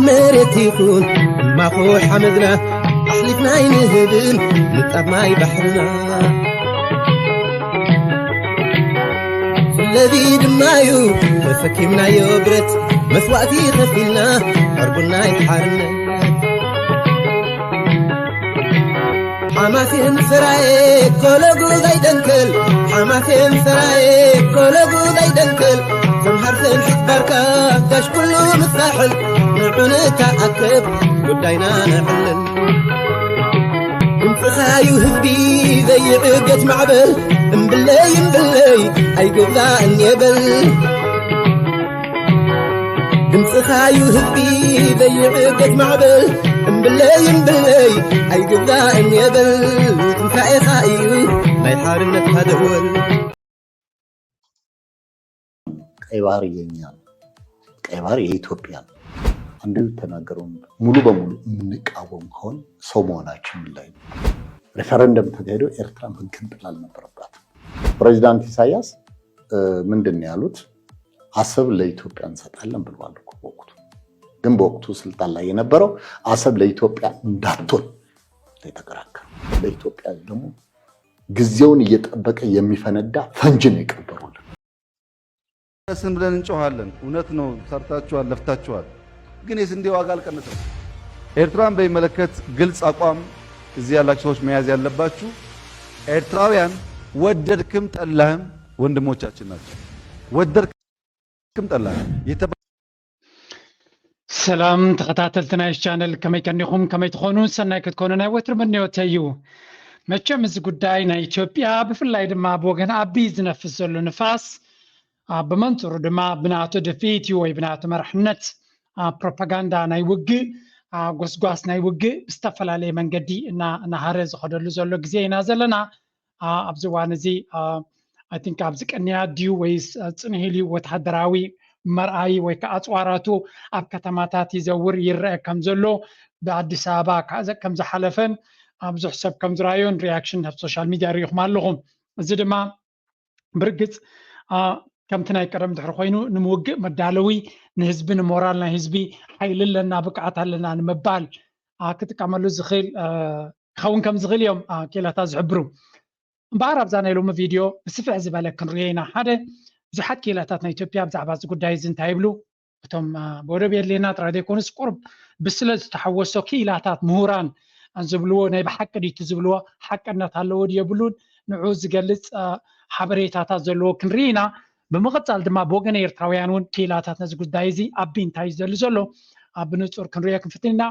መሬት ይኹን እማኹ ሓመድና ኣሕሊፍና ኣይንህብን ንጣብ ማይ ባሕርና። ስለዚ ድማዩ ተሰኪምናዮ ብረት መስዋእቲ ከፊልና ቀርቡና ሓርነት። ሓማሴን ሰራየ ኮለጉ ዘይደንክል፣ ሓማሴን ሰራየ ኮለጉ ዘይደንክል፣ ሰምሃር ሰምሒት ባርካ ጋሽ ኩሉ ምሳሕል፣ ንዑ ንተኣከብ ጉዳይና ነዕልል። ድምፅኻዩ ህዝቢ ዘይዕገት ማዕበል፣ እምብለይ እምብለይ ኣይግዛእን የበል። ድምፅኻዩ ህዝቢ ዘይዕገት ማዕበል፣ እምብለይ እምብለይ ኣይግዛእን የበል። ትንሳኤኻ እዩ ናይ ሓርነትካ ደወል። ቀይ ባህር የኛ ነው፣ ቀይ ባህር የኢትዮጵያ ነው። አንዱ የተናገረውን ሙሉ በሙሉ የምንቃወም ከሆን ሰው መሆናችን ላይ ነው። ሬፈረንደም ተካሄደው ኤርትራ መገንጠል አልነበረባትም። ፕሬዚዳንት ኢሳያስ ምንድን ነው ያሉት? አሰብ ለኢትዮጵያ እንሰጣለን ብለዋል እኮ በወቅቱ። ግን በወቅቱ ስልጣን ላይ የነበረው አሰብ ለኢትዮጵያ እንዳትሆን የተከራከረ። በኢትዮጵያ ደግሞ ጊዜውን እየጠበቀ የሚፈነዳ ፈንጅ ነው የቀበሩልን። ስን ብለን እንጮኻለን። እውነት ነው፣ ሰርታችኋል፣ ለፍታችኋል። ግን የስንዴ ዋጋ አልቀነሰም። ኤርትራን በሚመለከት ግልጽ አቋም እዚህ ያላችሁ ሰዎች መያዝ ያለባችሁ፣ ኤርትራውያን ወደድክም ጠላህም ወንድሞቻችን ናቸው። ወደድክም ጠላህም የተባ- ሰላም ተኸታተልቲ ናይ ቻነል፣ ከመይ ከኒኹም? ከመይ ትኾኑ? ሰናይ ክትኮኑ ናይ ወትሪ ምንዮተይ እዩ። መቸም እዚ ጉዳይ ናይ ኢትዮጵያ፣ ብፍላይ ድማ ብወገን ኣቢ ዝነፍስ ዘሎ ንፋስ፣ ብመንፅሩ ድማ ብናቱ ድፍኢት እዩ ወይ ብናቱ መራሕነት ፕሮፓጋንዳ ናይ ውግእ፣ ጎስጓስ ናይ ውግእ ብዝተፈላለየ መንገዲ እናሃረ ዝኸደሉ ዘሎ ግዜ ኢና ዘለና። ኣብዚ እዋን እዚ I think ኣብዚ ቅንያ ድዩ ወይስ ፅንሂል እዩ ወተሃደራዊ መርኣዪ ወይ ከዓ ኣፅዋራቱ ኣብ ከተማታት ይዘውር ይረአ ከም ዘሎ ብኣዲስ ኣበባ ከም ዝሓለፈን ብዙሕ ሰብ ከም ዝረኣዮን ሪያክሽን ኣብ ሶሻል ሚድያ ርኢኹም ኣለኹም። እዚ ድማ ብርግፅ ከምቲ ናይ ቀደም ድሕሪ ኮይኑ ንምውግእ መዳለዊ ንህዝቢ ንሞራል ናይ ህዝቢ ሓይሊ ኣለና ብቅዓት ኣለና ንምባል ክጥቀመሉ ዝኽእል ክኸውን ከም ዝኽእል እዮም ክኢላታት ዝሕብሩ። እምበኣር ኣብዛ ናይ ሎሚ ቪድዮ ብስፍሕ ዝበለ ክንሪኦ ኢና። ሓደ ብዙሓት ክኢላታት ናይ ኢትዮጵያ ብዛዕባ እዚ ጉዳይ እዚ እንታይ ይብሉ? እቶም ብወደብ የድልየና ጥራይ ዘይኮኑስ ቁሩብ ብስለት ዝተሓወሶ ክኢላታት ምሁራን ዝብልዎ ናይ ብሓቂ ድዩ እቲ ዝብልዎ ሓቅነት ኣለዎ ድዩ የብሉን ንዑ ዝገልፅ ሓበሬታታት ዘለዎ ክንርኢ ኢና። ብምቕፃል ድማ ብወገን ኤርትራውያን እውን ክኢላታት ነዚ ጉዳይ እዚ ኣቢ እንታይ እዩ ዝደሊ ዘሎ ብንፁር ክንሪኦ ክንፍትን ኢና።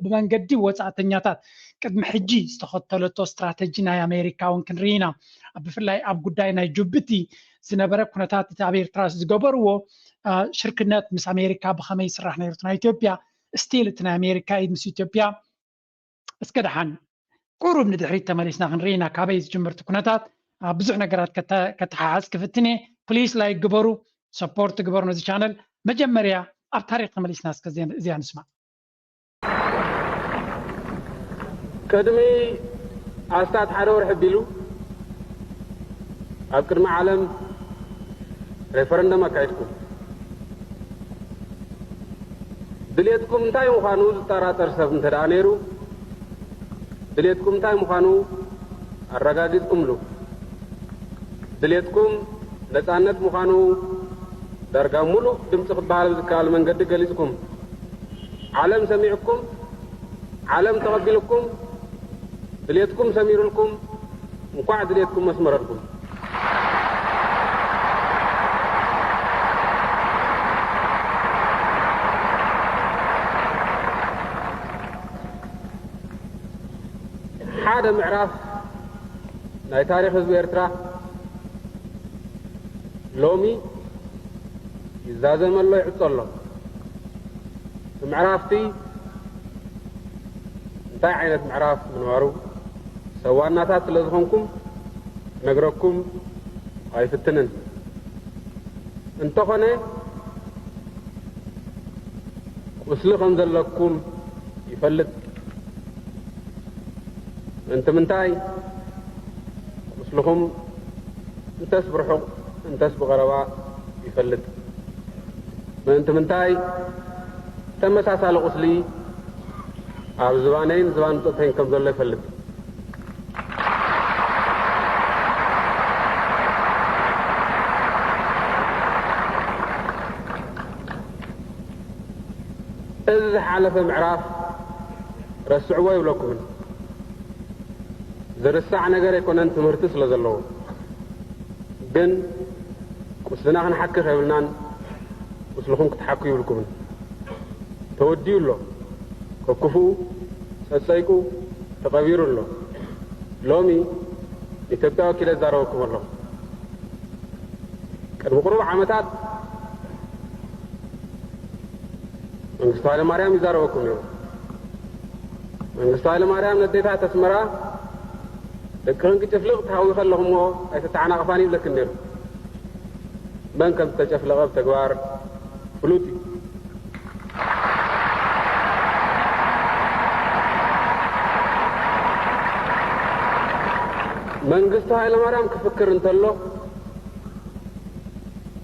ብመንገዲ ወፃእተኛታት ቅድሚ ሕጂ ዝተኸተለቶ ስትራተጂ ናይ ኣሜሪካ እውን ክንርኢ ኢና። ብፍላይ ኣብ ጉዳይ ናይ ጅቡቲ ዝነበረ ኩነታት እቲ ኣብ ኤርትራ ዝገበርዎ ሽርክነት ምስ ኣሜሪካ ብኸመይ ይስራሕ ነይሩ እቲ ናይ ኢትዮጵያ ስቲል እቲ ናይ ኣሜሪካ ኢድ ምስ ኢትዮጵያ እስከ ደሓን ቁሩብ ንድሕሪት ተመሊስና ክንርኢ ኢና ካበይ ዝጅምር እቲ ኩነታት ብዙሕ ነገራት ከተሓሓዝ ክፍትን እየ። ፕሊስ ላይክ ግበሩ፣ ሰፖርት ግበሩ ነዚ ቻነል። መጀመርያ ኣብ ታሪክ ተመሊስና እስከ እዚኣ ንስማዕ። ቅድሚ ኣስታት ሓደ ወርሒ ኣቢሉ ኣብ ቅድሚ ዓለም ሬፈረንደም ኣካይድኩም። ድሌትኩም እንታይ ምዃኑ ዝጠራጠር ሰብ እንተ ደኣ ነይሩ፣ ድሌትኩም እንታይ ምዃኑ ኣረጋጊጽኩምሉ። ድሌትኩም ነጻነት ምዃኑ ዳርጋ ሙሉእ ድምጺ ክበሃል ብዝከኣል መንገዲ ገሊጽኩም። ዓለም ሰሚዕኩም፣ ዓለም ተቐቢልኩም፣ ድሌትኩም ሰሚሩልኩም፣ እንኳዕ ድሌትኩም መስመረልኩም። ሓደ ምዕራፍ ናይ ታሪኽ ህዝቢ ኤርትራ ሎሚ ይዛዘም ኣሎ፣ ይዕጾ ኣሎ። እቲ ምዕራፍቲ እንታይ ዓይነት ምዕራፍ ምንባሩ ሰብ ዋናታት ስለ ዝኾንኩም ክነግረኩም ኣይፍትንን። እንተኾነ ቁስሊ ከም ዘለኩም ይፈልጥ። ምእንቲ ምንታይ ቁስልኹም እንተስ ብርሑቕ እንተስ ብቐረባ ይፈልጥ። ምእንቲ ምንታይ ተመሳሳሊ ቁስሊ ኣብ ዝባነይን ዝባን ጡተይን ከም ዘሎ ይፈልጥ። እዚ ዝሓለፈ ምዕራፍ ረስዕዎ ይብለኩምን። ዝርሳዕ ነገር ኣይኮነን፣ ትምህርቲ ስለ ዘለዎ። ግን ቁስልና ክንሓኪ ከይብልናን ቁስልኹም ክትሓኩ ይብልኩምን። ተወዲኡ ኣሎ። ከክፉኡ ጸጸይቁ ተቐቢሩ ኣሎ። ሎሚ ንኢትዮጵያ ወኪለ እዛረበኩም ኣለኹ። ቅድሚ ቁሩብ ዓመታት መንግስቱ ሃይለማርያም ይዛረበኩም ነይሩ። መንግስቱ ሃይለማርያም ነዴታት ኣስመራ ደቅኽን ክጭፍልቕ ትሃዊ ከለኹሞ ኣይተተዓናቕፋን ይብለክን ነይሩ። መን ከም ዝተጨፍለቐ ብተግባር ፍሉጥ እዩ። መንግስቱ ሃይለማርያም ክፍክር እንተሎ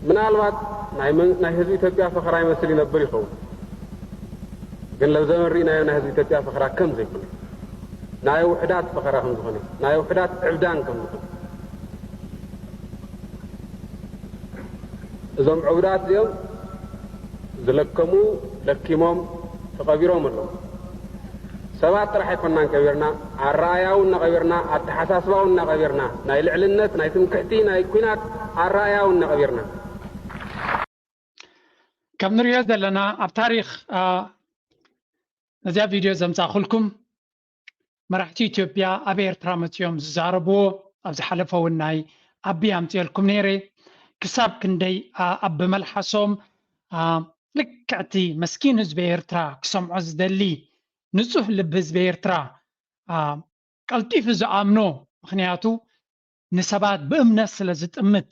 ምናልባት ናይ መን-፣ ናይ ህዝቢ ኢትዮጵያ ፈኸራ ይመስል ይነብር ይኸውን። ግን ለብዘመን ርኢናዮ ናይ ህዝቢ ኢትዮጵያ ፈኸራ ከም ዘይኮነ፣ ናይ ውሕዳት ፈኸራ ከም ዝኾነ፣ ናይ ውሕዳት ዕብዳን ከም ዝኾነ፣ እዞም ዕቡዳት እዚኦም ዝለከሙ ለኪሞም ተቐቢሮም ኣለዉ። ሰባት ጥራሕ ኣይኮናን ቀቢርና፣ ኣረኣእያ እውን እናቐቢርና፣ ኣተሓሳስባ እውን እናቐቢርና፣ ናይ ልዕልነት፣ ናይ ትምክሕቲ፣ ናይ ኲናት ኣረኣእያ እውን እናቐቢርና። ከም ንሪኦ ዘለና ኣብ ታሪኽ፣ አ፣ ነዚኣ ቪድዮ ዘምጻእኹልኩም መራሕቲ ኢትዮጵያ ኣብ ኤርትራ መጺኦም ዝዛረብዎ ኣብ ዝሓለፈ እውን ናይ ኣቢ ኣምጺኤልኩም ነይረ። ክሳብ ክንደይ፣ አ፣ ኣብ መልሓሶም፣ አ፣ ልክዕቲ መስኪን ህዝቢ ኤርትራ ክሰምዖ ዝደሊ ንጹህ ልቢ ህዝቢ ኤርትራ፣ አ፣ ቀልጢፉ ዝኣምኖ፣ ምኽንያቱ ንሰባት ብእምነት ስለ ዝጥምት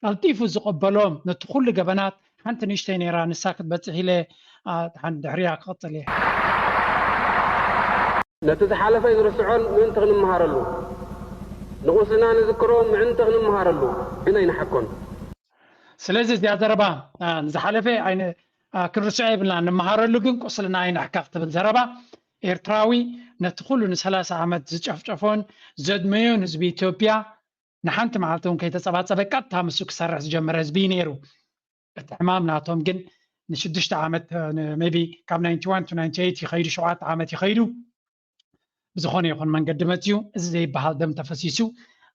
ቀልጢፉ ዝቐበሎም ነቲ ኩሉ ገበናት ሓንቲ ንእሽተይ ነይራ ንሳ ክትበጽሕ ኢለ፣ አ፣ ድሓን ድሕሪያ ክቕጽል እየ። ነቲ ዝሓለፈ ኣይንርስዖን ምእንቲ ክንመሃረሉ፣ ንቑስልና ንዝክሮ ምእንቲ ክንመሃረሉ ግን ኣይንሓኮን። ስለዚ እዚኣ ዘረባ፣ አ፣ ንዝሓለፈ ኣይን-፣ አ፣ ክንርስዖ የብልና፣ ንመሃረሉ ግን ቁስልና ኣይንሕከኽ ትብል ዘረባ ኤርትራዊ ነቲ ኩሉ ንሰላሳ ዓመት ዝጨፍጨፎን ዘድመዮን ህዝቢ ኢትዮጵያ ንሓንቲ መዓልቲ እውን ከይተጸባጸበ ቀጥታ ምስ ክሰርሕ ዝጀመረ ህዝቢ እዩ ነይሩ። እቲ ሕማም ናቶም ግን ንሽዱሽተ ዓመት፣ ሜቢ ካብ ናይንቲ ዋን ቱ ናይንቲ ኤይት ይኸይዱ፣ ሸውዓተ ዓመት ይኸይዱ። ብዝኾነ ይኹን መንገዲ መጺኡ፣ እዚ ዘይበሃል ደም ተፈሲሱ፣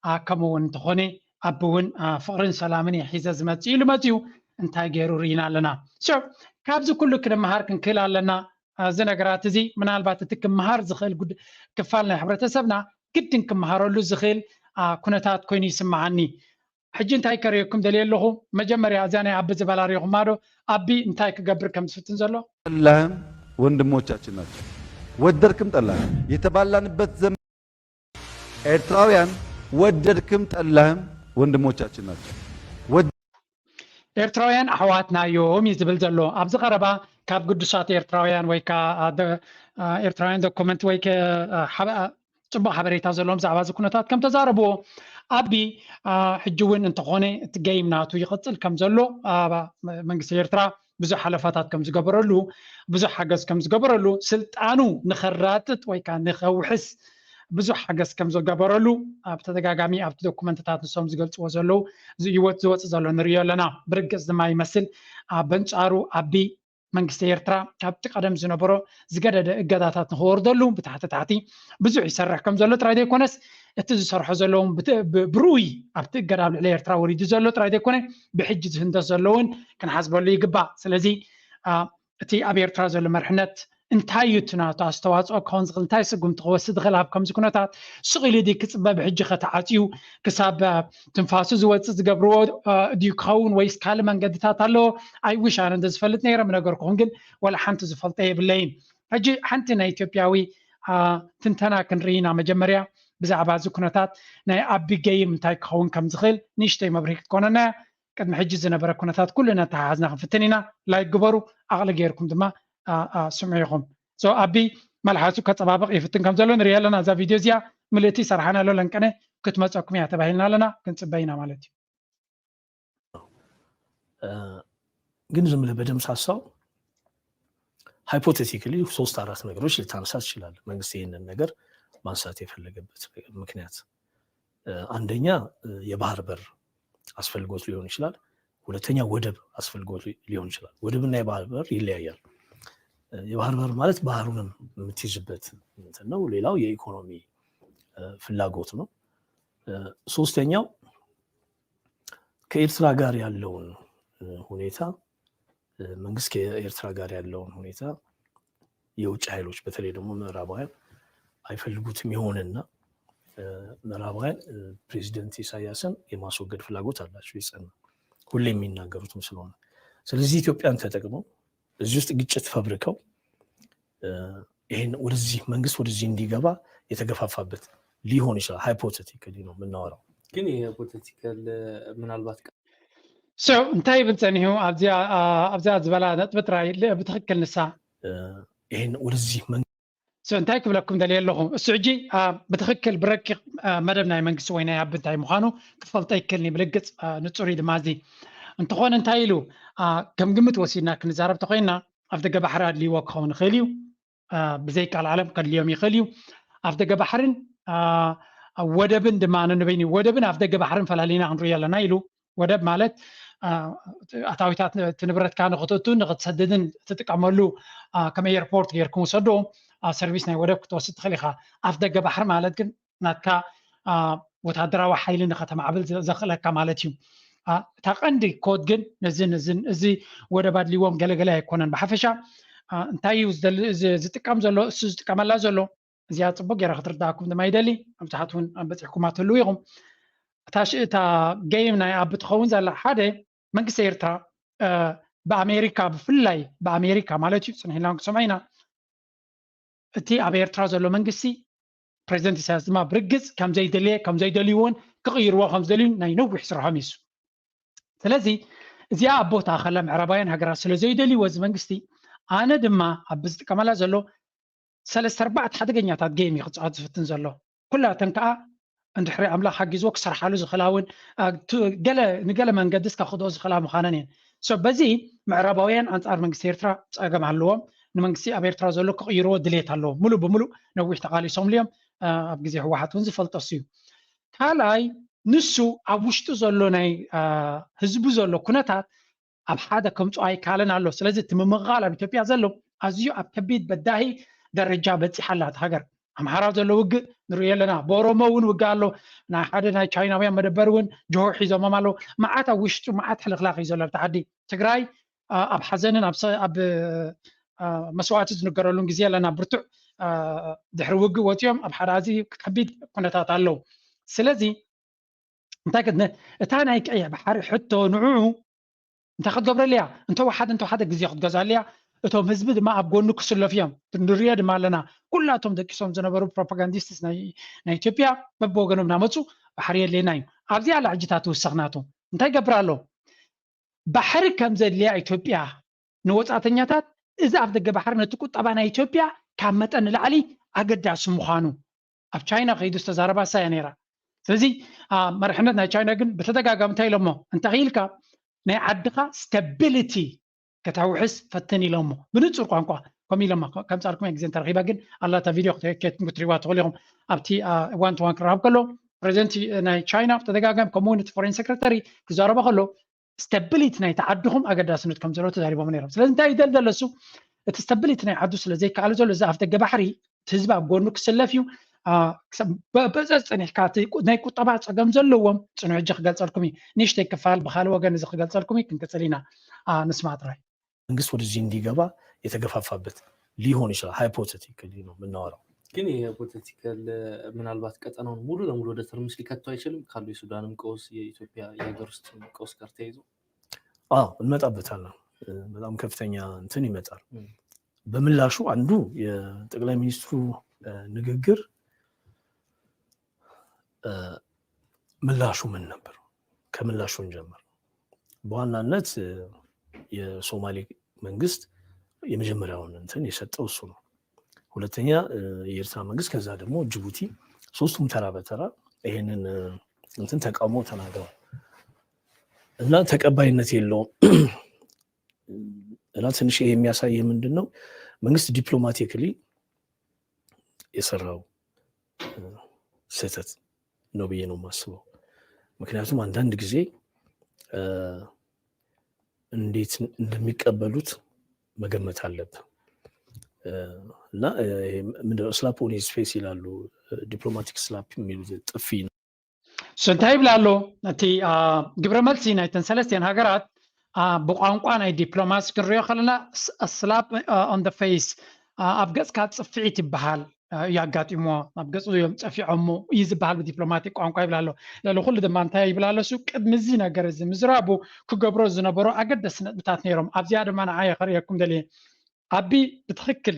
አ፣ ከምኡ እውን እንተኾነ ኣቢ እውን፣ አ፣ ፍቕርን ሰላምን እየ ሒዘ ዝመጽእ ኢሉ መጺኡ እንታይ ገይሩ ርኢና ኣለና። So፣ ካብዚ ኩሉ ክንመሃር ክንክእል ኣለና። አ፣ እዚ ነገራት እዚ ምናልባት እቲ ክመሃር ዝኽእል ጉድ-፣ ክፋል ናይ ሕብረተሰብና ግድን ክመሃረሉ ዝኽእል፣ አ፣ ኩነታት ኮይኑ ይስምዓኒ። ሕጂ እንታይ ከርእየኩም ደልየ ኣለኹ? መጀመርያ እዚኣ ናይ ኣቢ ዝበላ ርኢኹማ ዶ? ኣቢ እንታይ ክገብር ከም ዝፍትን ዘሎ? ጠላህም ወንድሞቻችን ናቸው። ወደድክም ጠላህም የተባላንበት ዘመን ኤርትራውያን ወደድክም ጠላህም ወንድሞቻችን ናቸው። ወድ- ኤርትራውያን ኣሕዋትና እዮም እዩ ዝብል ዘሎ። ኣብዚ ቀረባ ካብ ግዱሳት ኤርትራውያን ወይ ከ-፣ አ፣ ደ-፣ አ፣ ኤርትራውያን ዶኩመንት ወይ ከ-፣ አ፣ ሓበ-፣ አ፣ ጽቡቕ ሓበሬታ ዘለዎም ብዛዕባ እዚ ኩነታት ከም ተዛረብዎ ኣቢ፣ አ፣ ሕጂ እውን እንተኾነ እቲ ገይም ናቱ ይቕጽል ከም ዘሎ፣ አ፣ መንግስቲ ኤርትራ ብዙሕ ሓለፋታት ከም ዝገበረሉ፣ ብዙሕ ሓገዝ ከም ዝገበረሉ፣ ስልጣኑ ንኸራጥጥ ወይ ከኣ ንኸውሕስ ብዙሕ ሓገዝ ከም ዝገበረሉ ኣብ ተደጋጋሚ ኣብቲ ዶኩመንትታት ንሶም ዝገልጽዎ ዘለዉ፣ እዚ ህይወት ዝወጽእ ዘሎ ንርእዮ ኣለና። ብርግጽ ድማ ይመስል፣ አ፣ በንጻሩ ኣቢ መንግስቲ ኤርትራ ካብቲ ቀደም ዝነበሮ ዝገደደ እገዳታት ንኽወርደሉ ብታሕቲ ታሕቲ ብዙሕ ይሰርሕ ከም ዘሎ ጥራይ ዘይኮነስ፣ እቲ ዝሰርሖ ዘለውን ብት-፣ ብ-፣ ብርኡይ ኣብቲ እገዳ ኣብ ልዕሊ ኤርትራ ወሪዱ ዘሎ ጥራይ ዘይኮነ፣ ብሕጂ ዝህንደስ ዘለውን ክንሓስበሉ ይግባእ። ስለዚ፣ አ፣ እቲ ኣብ ኤርትራ ዘሎ መርሕነት እንታይ እዩ እቲ ናቱ ኣስተዋጽኦ ክኸውን ዝኽእል፣ እንታይ ስጉምቲ ክወስድ ይኽእል ኣብ ከምዚ ኩነታት? ስቕ ኢሉ ድዩ ክጽበ ብሕጂ ከተዓጽዩ ክሳብ፣ አ፣ ትንፋሱ ዝወጽእ ዝገብርዎ፣ አ፣ ድዩ ክኸውን ወይስ ካልእ መንገድታት ኣለዎ? I wish ኣነ እንተዝፈልጥ ነይረ ምነገርኩኹም፣ ግን ወላ ሓንቲ ዝፈልጦ የብለይን። ሕጂ ሓንቲ ናይ ኢትዮጵያዊ፣ አ፣ ትንተና ክንርኢ ኢና። መጀመርያ ብዛዕባ እዚ ኩነታት ናይ ኣቢ ገይም እንታይ ክኸውን ከም ዝኽእል ንእሽተይ መብርሂ ክትኮነና እያ። ቅድሚ ሕጂ ዝነበረ ኩነታት ኩሉ እናተሓሓዝና ክንፍትን ኢና። ላይክ ግበሩ፣ ዓቕሊ ገይርኩም ድማ፣ አ፣ አ፣ ስምዑ ኢኹም። So ኣቢ መልሓሱ ከጸባብቕ ይፍትን ከም ዘሎ ንርኢ ኣለና። እዛ ቪድዮ እዚኣ ምልእቲ ይሰርሓና ኣሎ፣ ለንቀነ ክትመጸኩም እያ ተባሂልና ኣለና፣ ክንጽበ ኢና ማለት እዩ። እ፣ ግን ዝም ብለ በደምሳሳው ሃይፖቴቲካሊ ሶስት አራት ነገሮች ልታነሳ ትችላለህ። መንግስት ይህንን ነገር ማንሳት የፈለገበት ምክንያት አንደኛ የባህር በር አስፈልጎት ሊሆን ይችላል። ሁለተኛ ወደብ አስፈልጎት ሊሆን ይችላል። ወደብና የባህር በር ይለያያል። የባህር በር ማለት ባህሩንም የምትይዝበት ነው። ሌላው የኢኮኖሚ ፍላጎት ነው። ሶስተኛው ከኤርትራ ጋር ያለውን ሁኔታ መንግስት ከኤርትራ ጋር ያለውን ሁኔታ የውጭ ኃይሎች በተለይ ደግሞ ምዕራባውያን አይፈልጉትም ይሆንና ምዕራባውያን ፕሬዚደንት ኢሳያስን የማስወገድ ፍላጎት አላቸው የጸና ሁሌ የሚናገሩትም ስለሆነ፣ ስለዚህ ኢትዮጵያን ተጠቅመው እዚህ ውስጥ ግጭት ፈብርከው ይሄን ወደዚህ መንግስት ወደዚህ እንዲገባ የተገፋፋበት ሊሆን ይችላል። ሃይፖቴቲካሊ ነው የምናወራው። ግን ይሄ ሃይፖቴቲካል ምናልባት እንታይ ይብል ጸኒሑ ኣብዚኣ ዝበላ ነጥቢ ጥራይ ብትክክል ንሳ ይሄን ወደዚህ እንታይ ክብለኩም ደልየ ኣለኹ፣ እሱ ሕጂ ብትክክል ብረቂቕ መደብ ናይ መንግስቲ ወይ ናይ ኣብ እንታይ ምዃኑ ክፈልጦ ይክልኒ ብልግፅ ንፁር እዩ ድማ እዚ። እንተኾነ እንታይ ኢሉ ከም ግምት ወሲድና ክንዛረብ ተኮይና ኣብ ደገ ባሕሪ ኣድልይዎ ክኸውን ይኽእል እዩ። ብዘይ ቃል ዓለም ከድልዮም ይኽእል እዩ። ኣብ ደገ ባሕርን ወደብን ድማ ንበይኑ ወደብን ኣብ ደገ ባሕርን ፈላሊና ክንሪኦ ኣለና ኢሉ። ወደብ ማለት ኣታዊታት እቲ ንብረትካ ንክትእቱን ንክትሰድድን ትጥቀመሉ ከም ኤርፖርት ጌርኩም ውሰዶ ሰርቪስ ናይ ወደብ ክትወስድ ትኽእል ኢኻ። ኣፍ ደገ ባሕሪ ማለት ግን ናትካ ወታደራዊ ሓይሊ ንከተማዕብል ዘኽእለካ ማለት እዩ። እታ ቀንዲ ኮድ ግን ነዚ ነዚ እዚ ወደብ ኣድልዎም ገለገለ ኣይኮነን። ብሓፈሻ እንታይ እዩ ዝጥቀም ዘሎ እሱ ዝጥቀመላ ዘሎ እዚኣ ፅቡቅ ገይረ ክትርዳእኩም ድማ ይደሊ። ኣብዛሓት እውን በፂሕኩማ ትህልው ኢኹም። እታ ጌም ናይ ኣብ ትኸውን ዘላ ሓደ መንግስቲ ኤርትራ ብኣሜሪካ ብፍላይ ብኣሜሪካ ማለት እዩ ፅንሒልና ክንሰምዖ ኢና። እቲ ኣብ ኤርትራ ዘሎ መንግስቲ ፕሬዚደንት ኢሳያስ ድማ ብርግፅ ከምዘይደልየ ከምዘይደልይዎን ክቕይርዎ ከምዝደልዩ ናይ ነዊሕ ስርሖም እዩ። ስለዚ እዚኣ ኣብ ቦታ ከላ ምዕራባውያን ሃገራት ስለዘይደልይዎ እዚ መንግስቲ ኣነ ድማ ኣብ ዝጥቀመላ ዘሎ ሰለስተ ኣርባዕተ ሓደገኛታት ጌም እዩ ክፃወት ዝፍትን ዘሎ። ኩላተን ከዓ እንድሕሪ ኣምላኽ ሓጊዝዎ ክሰርሓሉ ዝኽእላ እውን ንገለ መንገዲ እስካ ክድኦ ዝኽእላ ምዃነን እየን። በዚ ምዕራባውያን ኣንፃር መንግስቲ ኤርትራ ፀገም ኣለዎም። ንመንግስቲ ኣብ ኤርትራ ዘሎ ክቕይርዎ ድሌት ኣለዎም። ሙሉእ ብሙሉእ ነዊሕ ተቓሊሶምሉ እዮም። ኣብ ግዜ ህወሓት እውን ዝፈልጦ እሱ እዩ። ካልኣይ ንሱ ኣብ ውሽጡ ዘሎ ናይ ህዝቡ ዘሎ ኩነታት ኣብ ሓደ ከምፅኦ ኣይካለን ኣሎ። ስለዚ እቲ ምምቕቓል ኣብ ኢትዮጵያ ዘሎ ኣዝዩ ኣብ ከቢድ በዳሂ ደረጃ በፂሓ ኣላ እታ ሃገር። ኣምሓራ ዘሎ ውግእ ንሪኦ ኣለና። ብኦሮሞ እውን ውግእ ኣሎ። ናይ ሓደ ናይ ቻይናውያን መደበር እውን ጅሆ ሒዞሞም ኣለዉ። መዓት ኣብ ውሽጡ መዓት ሕልኽላኽ እዩ ዘሎ ኣብቲ ዓዲ። ትግራይ ኣብ ሓዘንን ኣብ መስዋእቲ ዝንገረሉን ግዜ ኣለና። ብርቱዕ ድሕሪ ውግእ ወፂኦም ኣብ ሓደ ኣዝዩ ከቢድ ኩነታት ኣለዉ። ስለዚ እንታይ እታ ናይ ቀይሕ ባሕሪ ሕቶ ንዕኡ እንታይ ክትገብረሉ እያ? እንተወሓደ እንተወሓደ ግዜ ክትገዛሉ እያ። እቶም ህዝቢ ድማ ኣብ ጎኑ ክስለፉ እዮም። ንሪኦ ድማ ኣለና። ኩላቶም ደቂሶም ዝነበሩ ፕሮፓጋንዲስትስ ናይ ኢትዮጵያ በብወገኖም እናመፁ ባሕሪ የድልየና እዩ። ኣብዚኣ ኣላ ሕጂ እታ ትውሰኽ ናቱ እንታይ ይገብር ኣሎ? ባሕሪ ከም ዘድልያ ኢትዮጵያ ንወፃእተኛታት እዚ ኣብ ደገ ባሕሪ ነቲ ቁጠባ ናይ ኢትዮጵያ ካብ መጠን ንላዕሊ ኣገዳሲ ምዃኑ ኣብ ቻይና ከይዱ ዝተዛረባ እሳ እያ ነይራ። ስለዚ መርሕነት ናይ ቻይና ግን ብተደጋጋሚ እንታይ ኢሎሞ እንተኽኢልካ ናይ ዓድኻ ስታቢሊቲ ከተውሕስ ፈትን ኢሎሞ ብንፁር ቋንቋ ከምኡ ኢሎማ። ከምፃልኩም ግዜ እንተረኪባ ግን ኣላታ ቪድዮ ክትሪዋ ትኽእሉ ኢኹም። ኣብቲ ዋን ቱ ዋን ክረኸብ ከሎ ፕሬዚደንት ናይ ቻይና ብተደጋጋሚ ከምኡ እውን እቲ ፎሬን ሴክሬታሪ ክዛረቦ ከሎ ስታቢሊቲ ናይቲ ዓድኹም ኣገዳስነት ከም ዘለዎ ተዛሪቦም ነይሮም። ስለዚ እንታይ ይደል ዘሎ እሱ እቲ ስታቢሊቲ ናይ ዓዱ ስለ ዘይከኣሉ ዘሎ እዚ ኣፍ ደገ ባሕሪ እቲ ህዝቢ ኣብ ጎኑ ክስለፍ እዩ። በፀ ፀኒሕካ ናይ ቁጠባ ፀገም ዘለዎም ፅኑ ሕጂ ክገልፀልኩም እዩ። ንእሽተይ ክፋል ብካልእ ወገን እዚ ክገልፀልኩም እዩ። ክንቅፅል ኢና። ንስማ ጥራይ። መንግስት ወደዚህ እንዲገባ የተገፋፋበት ሊሆን ይችላል። ሃይፖቴቲካሊ ነው የምናወራው። ግን ይሄ ሃይፖቴቲካል ምናልባት ቀጠናውን ሙሉ ለሙሉ ወደ ትርምስ ሊከቱ አይችልም ካሉ የሱዳንም ቀውስ የኢትዮጵያ የሀገር ውስጥ ቀውስ ጋር ተያይዞ አዎ እንመጣበታለን። በጣም ከፍተኛ እንትን ይመጣል። በምላሹ አንዱ የጠቅላይ ሚኒስትሩ ንግግር ምላሹ ምን ነበር? ከምላሹ እንጀምር። በዋናነት የሶማሌ መንግስት የመጀመሪያውን እንትን የሰጠው እሱ ነው። ሁለተኛ የኤርትራ መንግስት፣ ከዛ ደግሞ ጅቡቲ፣ ሶስቱም ተራ በተራ ይሄንን እንትን ተቃውሞ ተናግረዋል እና ተቀባይነት የለውም እና ትንሽ ይሄ የሚያሳይ ምንድን ነው? መንግስት diplomatically የሰራው ስህተት ነው ብዬ ነው የማስበው። ምክንያቱም አንዳንድ ጊዜ እንዴት እንደሚቀበሉት መገመት አለብን። እና ምንድነው slap on his face ይላሉ፣ diplomatic slap የሚሉት ጥፊ ነው። እሱ እንታይ ይብላ ኣሎ? እቲ ግብረ መልሲ ናይተን ሰለስቲአን ሃገራት ብቋንቋ ናይ ዲፕሎማሲ ክንሪኦ ከለና slap on the face፣ ኣብ ገፅካ ፅፍዒት ይበሃል፣ ያጋጢሞ ኣብ ገፁ እዮም ፀፊዖሞ እዩ ዝበሃል ብዲፕሎማቲክ ቋንቋ ይብላ ኣሎ። ልዕሊ ኩሉ ድማ እንታይ ይብላ ኣሎ? እሱ ቅድሚ እዚ ነገር እዚ ምዝራቡ ክገብሮ ዝነበሩ ኣገደስቲ ነጥብታት ነይሮም። ኣብዚኣ ድማ ንዓየ ከርእየኩም ደልየ። ኣቢ ብትኽክል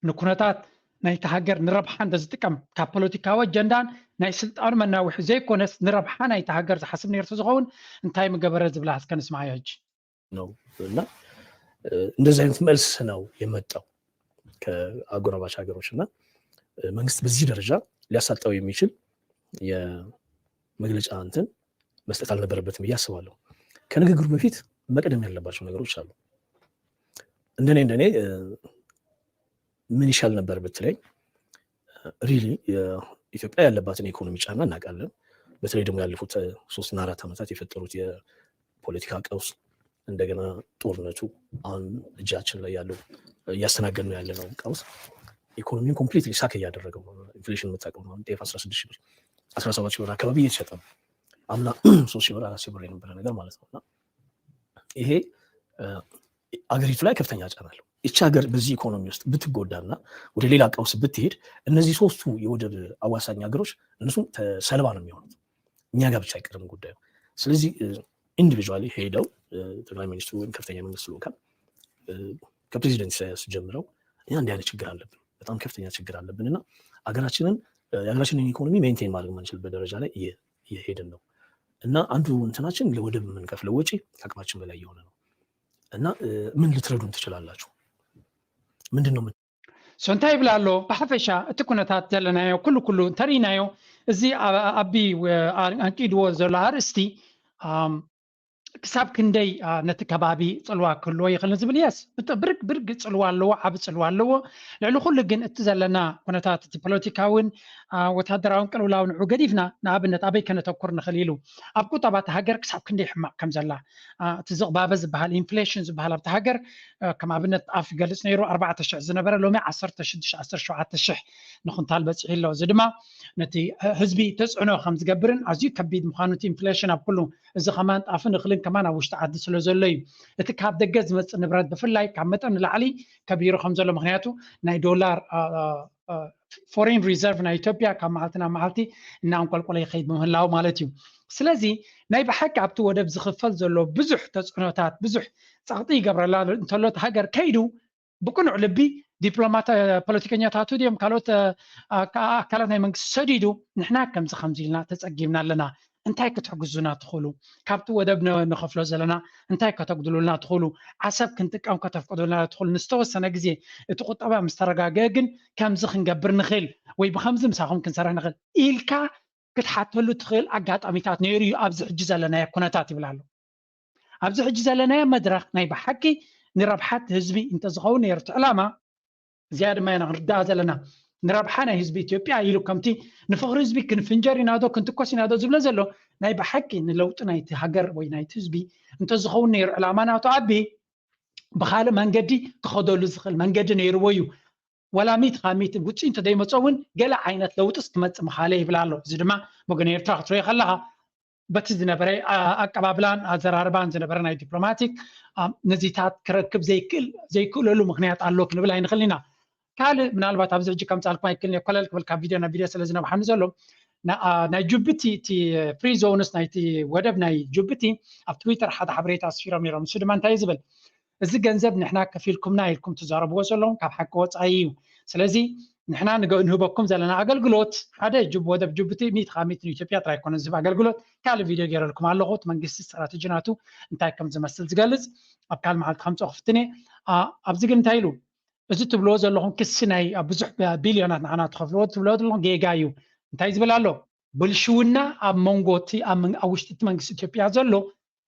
ንኩነታት ናይቲ ሃገር ንረብሓ እንተዝጥቀም፣ ካብ ፖለቲካዊ ኣጀንዳን ናይ ስልጣኑ መናውሒ ዘይኮነስ ንረብሓ ናይቲ ሃገር ዝሓስብ ነይሩ ዝኸውን እንታይ ምገበረ ዝብላ እስከ ንስማዓዮ ሕጂ። ነው እና እንደዚህ አይነት መልስ ነው የመጣው ከአጎራባች ሀገሮች እና መንግስት በዚህ ደረጃ ሊያሳጣው የሚችል የመግለጫ እንትን መስጠት አልነበረበትም ብዬ አስባለሁ። ከንግግሩ በፊት መቅደም ያለባቸው ነገሮች አሉ። እንደኔ እንደኔ ምን ይሻል ነበር ብትለኝ፣ really ኢትዮጵያ ያለባትን የኢኮኖሚ ጫና እናውቃለን። በተለይ ደግሞ ያለፉት ሶስትና አራት ዓመታት የፈጠሩት የፖለቲካ ቀውስ፣ እንደገና ጦርነቱ፣ አሁን እጃችን ላይ ያለው እያስተናገድነው ያለነው ቀውስ ኢኮኖሚን completely suck እያደረገው ነው። ኢንፍሌሽን የምታውቀው ነው። ጤፍ አስራ ስድስት ሺህ ብር አስራ ሰባት ሺህ ብር አካባቢ እየተሸጠ ነው። አምና ሶስት ሺህ ብር አራት ሺህ ብር የነበረ ነገር ማለት ነው እና ይሄ አገሪቱ ላይ ከፍተኛ ጫና አለው። ይቺ ሀገር በዚህ ኢኮኖሚ ውስጥ ብትጎዳና ወደ ሌላ ቀውስ ብትሄድ እነዚህ ሶስቱ የወደብ አዋሳኝ ሀገሮች እነሱም ሰለባ ነው የሚሆኑት። እኛ ጋር ብቻ አይቀርም ጉዳዩ። ስለዚህ individually ሄደው ጠቅላይ ሚኒስትሩ ወይም ከፍተኛ መንግስት ልኡካን ከፕሬዚደንት ኢሳያስ ጀምረው እኛ እንዲህ አይነት ችግር አለብን፣ በጣም ከፍተኛ ችግር አለብን እና ሀገራችንን የሀገራችንን ኢኮኖሚ maintain ማድረግ የማንችልበት ደረጃ ላይ እየሄድን ነው እና አንዱ እንትናችን ለወደብ የምንከፍለው ወጪ ከአቅማችን በላይ የሆነ ነው እና ምን ልትረዱን ትችላላችሁ? ምንድን ነው እሱ እንታይ ይብል ኣሎ? ብሓፈሻ እቲ ኩነታት ዘለናዮ ኩሉ ኩሉ እንተርኢናዮ፣ እዚ ኣቢ ኣንቂድዎ ዘሎ ኣርእስቲ ክሳብ ክንደይ ነቲ ከባቢ ፅልዋ ክህልዎ ይኽእል ንዝብል፣ የስ፣ ብርግ ብርግ ፅልዋ ኣለዎ፣ ዓቢ ፅልዋ ኣለዎ። ልዕሊ ኩሉ ግን እቲ ዘለና ኩነታት እቲ ፖለቲካውን ወታደራውን ቅልውላው ንዑ ገዲፍና ንኣብነት ኣበይ ከነተኩር ንኽእል ኢሉ ኣብ ቁጠባ እታ ሃገር ክሳብ ክንደይ ሕማቕ ከም ዘላ፣ እቲ ዝቕባበ ዝበሃል ኢንፍሌሽን ዝበሃል ኣብታ ሃገር ከም ኣብነት ጣፍ ይገልፅ ነይሩ፣ ኣርባዕተ ሽሕ ዝነበረ ሎሚ ዓሰርተ ሽዱሽተ ዓሰርተ ሸውዓተ ሽሕ ንኩንታል በፂሑ ኣሎ። እዚ ድማ ነቲ ህዝቢ ተፅዕኖ ከም ዝገብርን ኣዝዩ ከቢድ ምዃኑ እቲ ኢንፍሌሽን ኣብ ኩሉ እዚ ከማን ጣፍን እኽልን ከማን ኣብ ውሽጢ ዓዲ ስለ ዘሎ እዩ። እቲ ካብ ደገ ዝመፅእ ንብረት ብፍላይ ካብ መጠን ንላዕሊ ከቢሩ ከም ዘሎ፣ ምክንያቱ ናይ ዶላር ፎሬን ሪዘርቭ ናይ ኢትዮጵያ ካብ መዓልቲ ናብ መዓልቲ እናንቆልቆለ ይኸይድ ምህላው ማለት እዩ። ስለዚ ናይ ብሓቂ ኣብቲ ወደብ ዝኽፈል ዘሎ ብዙሕ ተፅዕኖታት ብዙሕ ፀቕጢ ይገብረላ እንተሎ እቲ ሃገር ከይዱ ብቅኑዕ ልቢ ዲፕሎማት ፖለቲከኛታቱ ድዮም ካልኦት ኣካላት ናይ መንግስቲ ሰዲዱ ንሕና ከምዚ ከምዚ ኢልና ተፀጊብና ኣለና፣ እንታይ ክትሕግዙና ትኽእሉ? ካብቲ ወደብ ንኸፍሎ ዘለና እንታይ ከተጉድሉልና ትኽእሉ? ዓሰብ ክንጥቀም ከተፍቅዱልና ትኽእሉ? ንዝተወሰነ ግዜ እቲ ቁጠባ ምስ ተረጋገ ግን ከምዚ ክንገብር ንኽእል ወይ ብከምዚ ምሳኹም ክንሰርሕ ንኽእል ኢልካ ክትሓተሉ ትኽእል ኣጋጣሚታት ነይሩ እዩ ኣብዚ ሕጂ ዘለናዮ ኩነታት ይብል ኣሎ። ኣብዚ ሕጂ ዘለናዮ መድረኽ ናይ ብሓቂ ንረብሓት ህዝቢ እንተዝኸውን ነይሩ እቲ ዕላማ እዚኣ ድማ ኢና ክንርዳኣ ዘለና። ንረብሓ ናይ ህዝቢ ኢትዮጵያ ኢሉ ከምቲ ንፍቕሪ ህዝቢ ክንፍንጀር ኢና ዶ ክንትኮስ ኢና ዶ ዝብሎ ዘሎ ናይ ብሓቂ ንለውጢ ናይቲ ሃገር ወይ ናይቲ ህዝቢ እንተዝኸውን ነይሩ ዕላማ ናቱ ኣቢ ብካልእ መንገዲ ክኸደሉ ዝኽእል መንገዲ ነይርዎ እዩ። ዋላ ሚት ካብ ሚት ውፅኢ እንተደይመፀ እውን ገለ ዓይነት ለውጥስ ክመፅእ ምኻለ ይብል ኣሎ። እዚ ድማ ብወገን ኤርትራ ክትሪኦ ከለካ በቲ ዝነበረ ኣቀባብላን ኣዘራርባን ዝነበረ ናይ ዲፕሎማቲክ ነዚታት ክረክብ ዘይክእለሉ ምክንያት ኣሎ ክንብል ኣይንኽእል ኢና። ካልእ ምናልባት ኣብዚ ሕጂ ከምፃልኩም ኣይክልን እየ ኮለል ክብል ካብ ቪድዮ ናብ ቪድዮ ስለ ዝነብሓኒ ዘሎ ናይ ጅቡቲ እቲ ፍሪ ዞንስ ናይቲ ወደብ ናይ ጅቡቲ ኣብ ትዊተር ሓደ ሓበሬታ ኣስፊሮም ነይሮም። ንሱ ድማ እንታይ ዝብል እዚ ገንዘብ ንሕና ከፊልኩምና ኢልኩም ትዛረብዎ ዘለኹም ካብ ሓቂ ወፃኢ እዩ። ስለዚ ንሕና ንህበኩም ዘለና ኣገልግሎት ሓደ ጅብ ወደብ ጅቡቲ ሚት ካብ ሚት ንኢትዮጵያ ጥራይ ኮነ ዝህብ ኣገልግሎት ካልእ ቪድዮ ገይረልኩም ኣለኹ። እቲ መንግስቲ ስትራቴጂ ናቱ እንታይ ከም ዝመስል ዝገልፅ ኣብ ካልእ መዓልቲ ከምፅኦ ክፍትን እየ። ኣብዚ ግን እንታይ ኢሉ እዚ ትብልዎ ዘለኹም ክሲ ናይ ብዙሕ ቢልዮናት ንዓና ትኸፍልዎ ትብልዎ ዘለኹም ጌጋ እዩ። እንታይ ዝብል ኣሎ? ብልሽውና ኣብ መንጎ እቲ ኣብ ውሽጢ እቲ መንግስቲ ኢትዮጵያ ዘሎ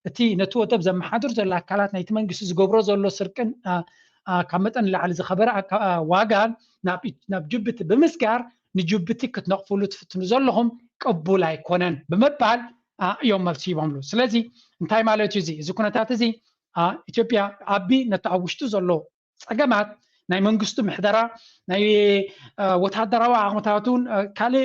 እቲ ነቲ ወደብ ዘመሓድር ዘሎ ኣካላት ናይቲ መንግስቲ ዝገብሮ ዘሎ ስርቅን ካብ መጠን ንላዕሊ ዝኸበረ ዋጋ ናብ ጅቡቲ ብምስጋር ንጅቡቲ ክትነቕፍሉ ትፍትኑ ዘለኹም ቅቡል ኣይኮነን ብምባል እዮም መልሲ ሂቦምሉ። ስለዚ እንታይ ማለት እዩ እዚ እዚ ኩነታት እዚ? ኢትዮጵያ ኣቢ ነቲ ኣብ ውሽጡ ዘሎ ፀገማት ናይ መንግስቱ ምሕደራ ናይ ወታደራዊ ዓቕምታቱን ካልእ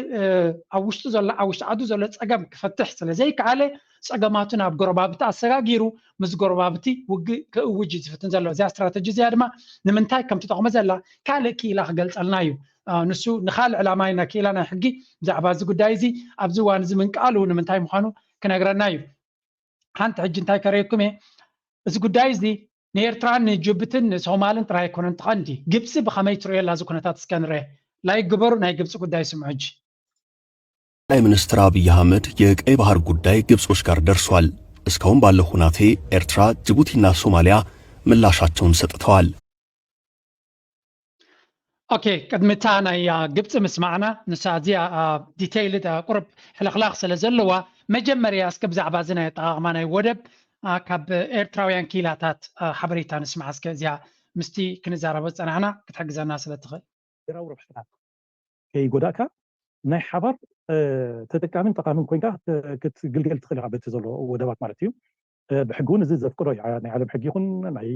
ኣብ ውሽጡ ዘሎ ኣብ ውሽጢ ዓዱ ዘሎ ፀገም ክፈትሕ ስለዘይከኣለ ፀገማቱ ናብ ጎረባብቲ ኣሰጋጊሩ ምስ ጎረባብቲ ውግእ ክእውጅ እዩ ዝፍትን ዘሎ። እዚኣ ስትራተጂ እዚኣ ድማ ንምንታይ ከም ትጠቕሞ ዘላ ካልእ ክኢላ ክገልፀልና እዩ። ንሱ ንካልእ ዕላማ ኢና ክኢላ ናይ ሕጊ ብዛዕባ እዚ ጉዳይ እዚ ኣብዚ እዋን እዚ ምንቃሉ ንምንታይ ምዃኑ ክነግረና እዩ። ሓንቲ ሕጂ እንታይ ከረየኩም እየ እዚ ጉዳይ እዚ ንኤርትራን ንጅቡትን ንሶማልን ጥራይ ኣይኮነን ትቐንዲ። ግብፂ ብኸመይ ትርእዮ ኣላ እዚ ኩነታት እስከ ንርአ። ላይክ ግበሩ፣ ናይ ግብፂ ጉዳይ ስምዑ ሕጂ። ጠቅላይ ሚኒስትር አብይ አህመድ የቀይ ባህር ጉዳይ ግብጾች ጋር ደርሷል። እስካሁን ባለው ሁናቴ ኤርትራ፣ ጅቡቲና ሶማሊያ ምላሻቸውን ሰጥተዋል። ኦኬ፣ ቅድሚ እታ ናይ ግብፂ ምስማዕና ንሳ እዚኣ ዲቴይል ቁርብ ሕልኽላኽ ስለ ዘለዋ መጀመርያ እስከ ብዛዕባ እዚ ናይ ኣጠቓቕማ ናይ ወደብ ካብ ኤርትራውያን ክኢላታት ሓበሬታ ንስማዕ። እስከ እዚኣ ምስቲ ክንዛረቦ ዝፀናሕና ክትሕግዘና ስለ ትኽእል። ሃገራዊ ረብሓታት ከይጎዳእካ ናይ ሓባር ተጠቃምን ጠቓምን ኮይንካ ክትግልገል ትኽእል ኢኻ በቲ ዘሎ ወደባት ማለት እዩ። ብሕጊ እውን እዚ ዘፍቅዶ እዩ። ናይ ዓለም ሕጊ ይኹን ናይ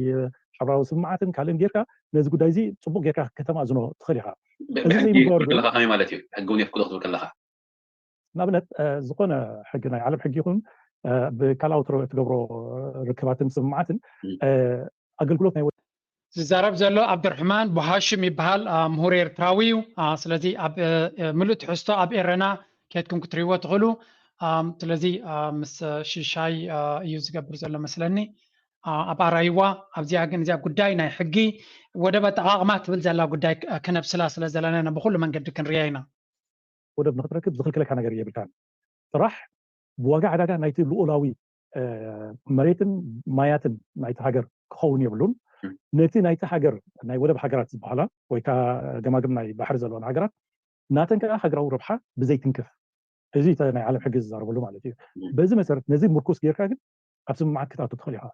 ሓበራዊ ስምምዓትን ካልእን ጌርካ ነዚ ጉዳይ እዚ ፅቡቅ ጌርካ ከተማእዝኖ ትኽእል ኢኻ። እዚ ብሕጊ ዘይምግባሩ ግን ከለኻ ከመይ ማለት እዩ? ሕጊ እውን የፍቅዶ ክትብል ከለኻ ንኣብነት ዝኾነ ሕጊ ናይ ዓለም ሕጊ ይኹን ብካልኣዊ ትገብሮ ርክባትን ስምምዓትን ኣገልግሎት ናይ ዝዛረብ ዘሎ ኣብዱርሕማን ቡሃሽም ይበሃል። ምሁር ኤርትራዊ እዩ። ስለዚ ኣብ ምሉእ ትሕዝቶ ኣብ ኤረና ከድኩም ክትሪእዎ ትኽእሉ። ስለዚ ምስ ሽሻይ እዩ ዝገብር ዘሎ መስለኒ። ኣብ ኣራይዋ ኣብዚኣ ግን እዚኣ ጉዳይ ናይ ሕጊ ወደብ ኣጠቓቕማ ትብል ዘላ ጉዳይ ክነብስላ ስለ ዘለና ኢና ብኩሉ መንገዲ ክንሪያ ኢና። ወደብ ንክትረክብ ዝኽልክለካ ነገር የብልካን። ጥራሕ ብዋጋ ዕዳጋ ናይቲ ልኡላዊ መሬትን ማያትን ናይቲ ሃገር ክኸውን የብሉን። ነቲ ናይቲ ሃገር ናይ ወደብ ሃገራት ዝበሃላ ወይ ከዓ ገማግም ናይ ባሕሪ ዘለወን ሃገራት ናተን ከዓ ሃገራዊ ረብሓ ብዘይትንክፍ እዚ ናይ ዓለም ሕጊ ዝዛረበሉ ማለት እዩ። በዚ መሰረት ነዚ ምርኩስ ጌርካ ግን ኣብ ስምምዓት ክትኣቱ ትኽእል ኢኻ።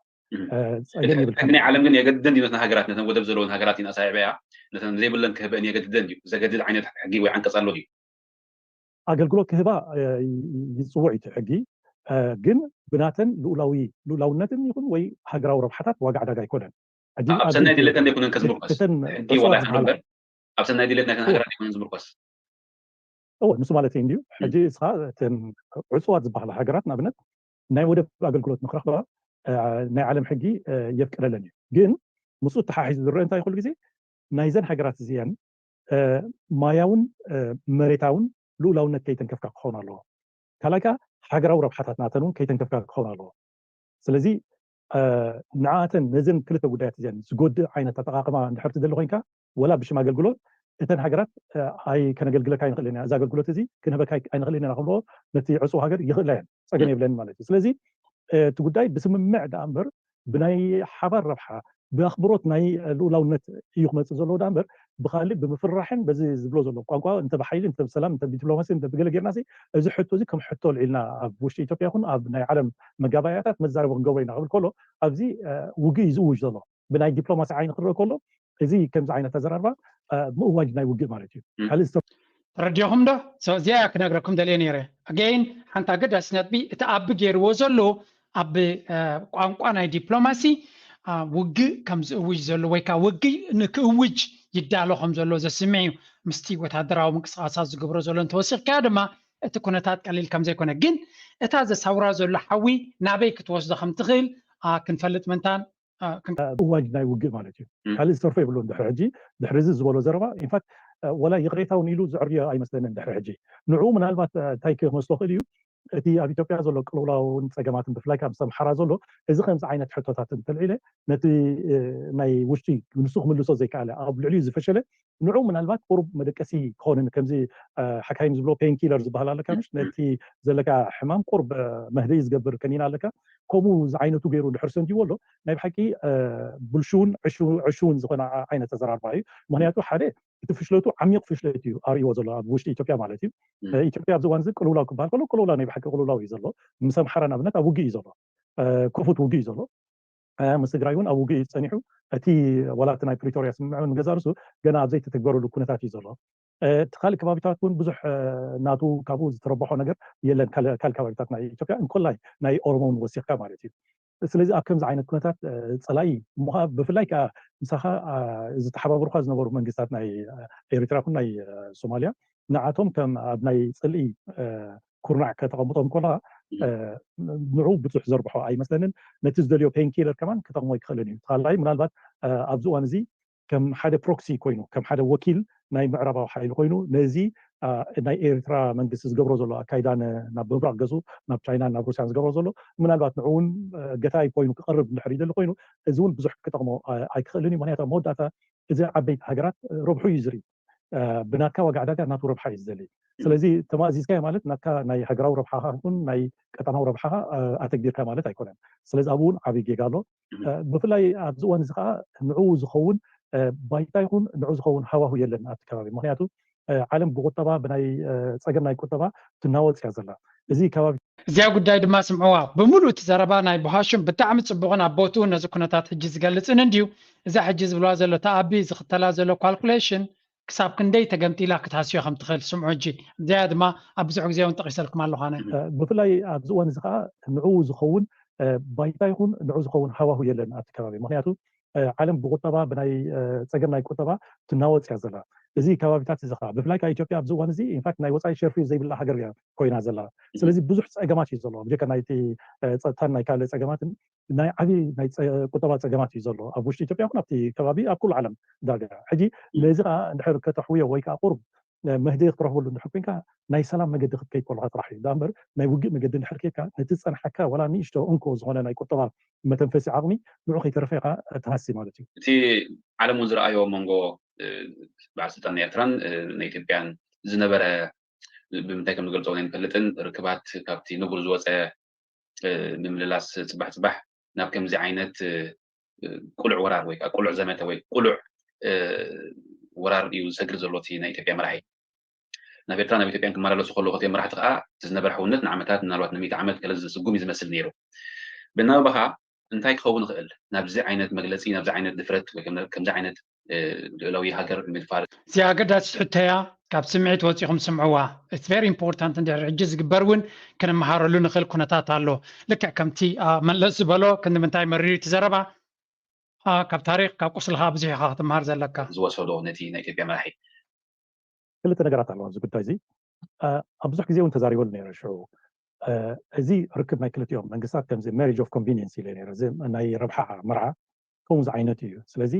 ጸገም የብልካ። ሕጊ ናይ ዓለም ግን የገድደን ድዩ ነተን ሃገራት ነተን ወደብ ዘለወን ሃገራት ኢና ሳይበያ ነተን ዘይብለን ክህበን የገድደን ድዩ? ዘገድድ ዓይነት ሕጊ ወይ ዓንቀጽ ኣሎ ድዩ? ኣገልግሎት ክህባ ይፅውዕ እቲ ሕጊ ግን ብናተን ልኡላዊ ልኡላውነትን ይኹን ወይ ሃገራዊ ረብሓታት ዋጋ ዕዳጋ ኣይኮነን። ኣብ ሰናይ ድሌተን ኣይኮነን ከዝምርኮስ ሕጊ ዋላ ይኹን እምበር ኣብ ሰናይ ድሌት ናይተን ሃገራት ኣይኮነን ዝምርኮስ። እወ ንሱ ማለት እንዲዩ። ሕጂ እስኻ እተን ዕፁዋት ዝበሃላ ሃገራት ንኣብነት ናይ ወደብ ኣገልግሎት ንክረኽባ ናይ ዓለም ሕጊ የፍቅደለን እዩ። ግን ምስኡ ተሓሒዙ ዝረአ እንታይ ኩሉ ግዜ ናይዘን ሃገራት እዚአን ማያውን መሬታውን ልኡላውነት ከይተንከፍካ ክኸውን ኣለዎ። ካልኣይ ከዓ ሃገራዊ ረብሓታት ናተን እውን ከይተንከፍካ ክኸውን ኣለዎ። ስለዚ ንዓተን ነዘን ክልተ ጉዳያት እዚአን ዝጎድእ ዓይነት ኣጠቃቅማ እንድሕር ትደሊ ኮይንካ ወላ ብሽም ኣገልግሎት እተን ሃገራት ኣይ ከነገልግለካ ይንኽእልን ኢና፣ እዚ ኣገልግሎት እዚ ክንህበካ ኣይንኽእልን ኢና ክብሎ ነቲ ዕፁ ሃገር ይኽእላ እየን፣ ፀገም የብለን ማለት እዩ። ስለዚ እቲ ጉዳይ ብስምምዕ ደኣ እምበር ብናይ ሓባር ረብሓ ብኣኽብሮት ናይ ልኡላውነት እዩ ክመፅእ ዘለዎ ደኣ እምበር ብካሊእ ብምፍርራሕን በዚ ዝብሎ ዘሎ ቋንቋ እንተ ብሓይሊ እንተ ብሰላም እንተ ብዲፕሎማሲ እንተ ብገለ ጌርና እዚ ሕቶ እዚ ከም ሕቶ ልዒልና ኣብ ውሽጢ ኢትዮጵያ ይኹን ኣብ ናይ ዓለም መጋባእያታት መዛረቢ ክንገብሮ ኢና ክብል ከሎ ኣብዚ ውግእ እዩ ዝእውጅ ዘሎ። ብናይ ዲፕሎማሲ ዓይኒ ክረአ ከሎ እዚ ከምዚ ዓይነት ኣዘራርባ ምእዋጅ ናይ ውግእ ማለት እዩ። ካልእ ተረዲኹም ዶ? እዚኣ ክነግረኩም ደልየ ነይረ። ኣገይን ሓንቲ ኣገዳሲ ነጥቢ እቲ ኣቢ ገይርዎ ዘሎ ኣብ ቋንቋ ናይ ዲፕሎማሲ ውግእ ከም ዝእውጅ ዘሎ ወይ ከዓ ውግእ ንክእውጅ ይዳሎ ከም ዘሎ ዘስምዕ እዩ። ምስቲ ወታደራዊ ምንቅስቃሳት ዝገብሮ ዘሎ እንተወሲኽካ ድማ እቲ ኩነታት ቀሊል ከም ዘይኮነ ግን እታ ዘሳውራ ዘሎ ሓዊ ናበይ ክትወስዶ ከም ትኽእል ክንፈልጥ ምንታን እዋጅ ናይ ውግእ ማለት እዩ። ካልእ ዝተርፎ የብሉን። ድሕሪ ሕጂ ድሕሪ እዚ ዝበሎ ዘረባ ኢንፋክት ወላ ይቕሬታ እውን ኢሉ ዘዕርዮ ኣይመስለንን። ድሕሪ ሕጂ ንዕኡ ምናልባት እንታይ ክመስሎ ክእል እዩ እቲ ኣብ ኢትዮጵያ ዘሎ ቅልውላውን ፀገማትን ብፍላይ ካብ ምስ ኣምሓራ ዘሎ እዚ ከምዚ ዓይነት ሕቶታት እንተልዒለ ነቲ ናይ ውሽጢ ንሱ ክምልሶ ዘይከኣለ ኣብ ልዕሊኡ ዝፈሸለ ንዑ ምናልባት ቁሩብ መደቀሲ ክኾንን ከምዚ ሓካይም ዝብሎ ፔን ኪለር ዝበሃል ኣለካ ምሽ ነቲ ዘለካ ሕማም ቁሩብ መህደኢ ዝገብር ከኒና ኣለካ ከምኡ ዝዓይነቱ ገይሩ ድሕር ሰንዲዎ ኣሎ ናይ ብሓቂ ብልሽውን ዕሽውን ዝኾነ ዓይነት ኣዘራርባ እዩ። ምክንያቱ ሓደ እቲ ፍሽለቱ ዓሚቕ ፍሽለት እዩ ኣርእዎ ዘሎ ኣብ ውሽጢ ኢትዮጵያ ማለት እዩ። ኢትዮጵያ ኣብዚ እዋን እዚ ቅልውላው ክበሃል ከሎ ቅልውላው ናይ ብሓቂ ቅልውላው እዩ ዘሎ። ምስ ኣምሓራ ንኣብነት ኣብ ውግእ እዩ ዘሎ። ክፉት ውግእ እዩ ዘሎ። ምስ ትግራይ እውን ኣብ ውግእ እዩ ጸኒሑ። እቲ ዋላ እቲ ናይ ፕሪቶርያ ስምምዕ እውን ገዛ ርሱ ገና ኣብ ዘይተተግበረሉ ኩነታት እዩ ዘሎ። እቲ ካልእ ከባቢታት እውን ብዙሕ ናቱ ካብኡ ዝተረብሖ ነገር የለን። ካልእ ከባቢታት ናይ ኢትዮጵያ እንኮላይ ናይ ኦሮሞ እውን ወሲኽካ ማለት እዩ። ስለዚ ኣብ ከምዚ ዓይነት ኩነታት ጸላኢ እሞ ብፍላይ ከዓ ምሳኻ ዝተሓባበሩካ ዝነበሩ መንግስታት ናይ ኤርትራ ይኹን ናይ ሶማልያ ንዓቶም ከም ኣብ ናይ ጽልኢ ኩርናዕ ከተቐምጦም ከለካ ንዑ ብዙሕ ዘርብሖ ኣይመስለንን። ነቲ ዝደልዮ ፔንኪለር ከማን ክጠቕሞ ኣይክኽእልን እዩ። ካልኣይ ምናልባት ኣብዚ እዋን እዚ ከም ሓደ ፕሮክሲ ኮይኑ ከም ሓደ ወኪል ናይ ምዕራባዊ ሓይሊ ኮይኑ ነዚ ናይ ኤርትራ መንግስቲ ዝገብሮ ዘሎ ኣካይዳ ናብ ምብራቕ ገጹ ናብ ቻይናን ናብ ሩስያን ዝገብሮ ዘሎ ምናልባት ንዑ እውን ገታይ ኮይኑ ክቐርብ እንድሕር ይደሊ ኮይኑ እዚ እውን ብዙሕ ክጠቕሞ ኣይክኽእልን እዩ። ምክንያቱ ኣብ መወዳእታ እዚ ዓበይቲ ሃገራት ረብሑ እዩ ዝርኢ። ብናትካ ዋጋ ዕዳጋ ናቱ ረብሓ እዩ ዝደሊ። ስለዚ ተማእዚዝካዮ ማለት ናትካ ናይ ሃገራዊ ረብሓኻ ይኹን ናይ ቀጠናዊ ረብሓኻ ኣተግቢርካ ማለት ኣይኮነን። ስለዚ ኣብኡ እውን ዓብዪ ጌጋ ኣሎ። ብፍላይ ኣብዚ እዋን እዚ ከዓ ንዕኡ ዝኸውን ባይታ ይኹን ንዑ ዝኸውን ሃዋሁ የለን ኣብቲ ከባቢ። ምክንያቱ ዓለም ብቁጠባ ብናይ ፀገም ናይ ቁጠባ ትናወፅ እያ ዘላ። እዚ ከባቢ እዚኣ ጉዳይ ድማ ስምዕዋ ብምሉእ እቲ ዘረባ ናይ ብሃሽም ብጣዕሚ ፅቡቕን ኣብ ቦትኡ ነዚ ኩነታት ሕጂ ዝገልፅን እንድዩ። እዛ ሕጂ ዝብልዋ ዘሎ ተኣቢ ዝኽተላ ዘሎ ካልኩሌሽን ክሳብ ክንደይ ተገምጢላ ክትሃስዮ ከም ትኽእል ስምዑ። ሕጂ እዚኣ ድማ ኣብ ብዙሕ ግዜ እውን ጠቒሰልኩም ኣለኹ ኣነ። ብፍላይ ኣብዚ እዋን እዚ ከዓ ንዕኡ ዝኸውን ባይታ ይኹን ንዑ ዝኸውን ሃዋሁ የለን ኣብቲ ከባቢ። ምክንያቱ ዓለም ብቁጠባ ብናይ ፀገም ናይ ቁጠባ ትናወፅ እያ ዘላ። እዚ ከባቢታት እዚ ከዓ ብፍላይ ካብ ኢትዮጵያ ኣብዚ እዋን እዚ ኢንፋክት ናይ ወፃኢ ሸርፊ ዘይብላ ሃገር እያ ኮይና ዘላ። ስለዚ ብዙሕ ፀገማት እዩ ዘለዎ ብጀካ ናይቲ ፀጥታን ናይ ካልእ ፀገማትን ናይ ዓብዪ ናይ ቁጠባ ፀገማት እዩ ዘሎ ኣብ ውሽጢ ኢትዮጵያ ይኹን ኣብቲ ከባቢ ኣብ ኩሉ ዓለም ዳርጋ። ሕጂ ነዚ ከዓ እንድሕር ከተሕውዮ ወይ ከዓ ቁሩብ መህደኢ ክትረኽበሉ እንድሕር ኮይንካ ናይ ሰላም መገዲ ክትከይድ ከለካ ጥራሕ እዩ። ዳ እምበር ናይ ውግእ መገዲ እንድሕር ከይድካ ነቲ ዝፀንሓካ ዋላ ንእሽቶ እንኮ ዝኾነ ናይ ቁጠባ መተንፈሲ ዓቕሚ ንዑ ከይተረፈ ኢኻ ትሃሲ ማለት እዩ። እቲ ዓለም እውን ዝረኣዮ ኣብ መንጎ በዓል ስልጣን ናይ ኤርትራን ናይ ኢትዮጵያን ዝነበረ ብምንታይ ከም ዝገልፆ ኣይንፈልጥን ርክባት ካብቲ ንቡር ዝወፀ ምምልላስ ፅባሕ ፅባሕ ናብ ከምዚ ዓይነት ቁሉዕ ወራር ወይ ቁሉዕ ዘመተ ወይ ቁሉዕ ወራር እዩ ዝሰግር ዘሎ እቲ ናይ ኢትዮጵያ መራሒ። ናብ ኤርትራ ናብ ኢትዮጵያን ክመላለሱ ከለዉ ክልቲኦም መራሕቲ ከዓ እቲ ዝነበረ ሕውነት ንዓመታት ምናልባት ንሚእቲ ዓመት ገለ ዝስጉም እዩ ዝመስል ነይሩ። ብናባኻ እንታይ ክኸውን ይኽእል ናብዚ ዓይነት መግለፂ ናብዚ ዓይነት ድፍረት ወይ ከምዚ ዓይነት ልዑላዊ ሃገር ምድፋር። እዚኣ ኣገዳሲት ሕቶ እያ። ካብ ስምዒት ወፂኹም ስምዕዋ። It's very important እንድሕር ሕጂ ዝግበር እውን ክንመሃረሉ ንኽእል ኩነታት ኣሎ። ልክዕ ከምቲ መለስ ዝበሎ ክንዲ ምንታይ መሪር እቲ ዘረባ ካብ ታሪክ ካብ ቁስልኻ ብዙሕ ኢኻ ክትመሃር ዘለካ። ዝወሰዶ ነቲ ናይ ኢትዮጵያ መራሒ ክልተ ነገራት ኣለዋ ኣብዚ ጉዳይ እዚ ኣብ ብዙሕ ግዜ እውን ተዛሪበሉ ነይረ ሽዑ እዚ ርክብ ናይ ክልቲኦም መንግስታት ከምዚ marriage of convenience ኢለ ነይረ እዚ ናይ ረብሓ መርዓ ከምዚ ዓይነት እዩ ስለዚ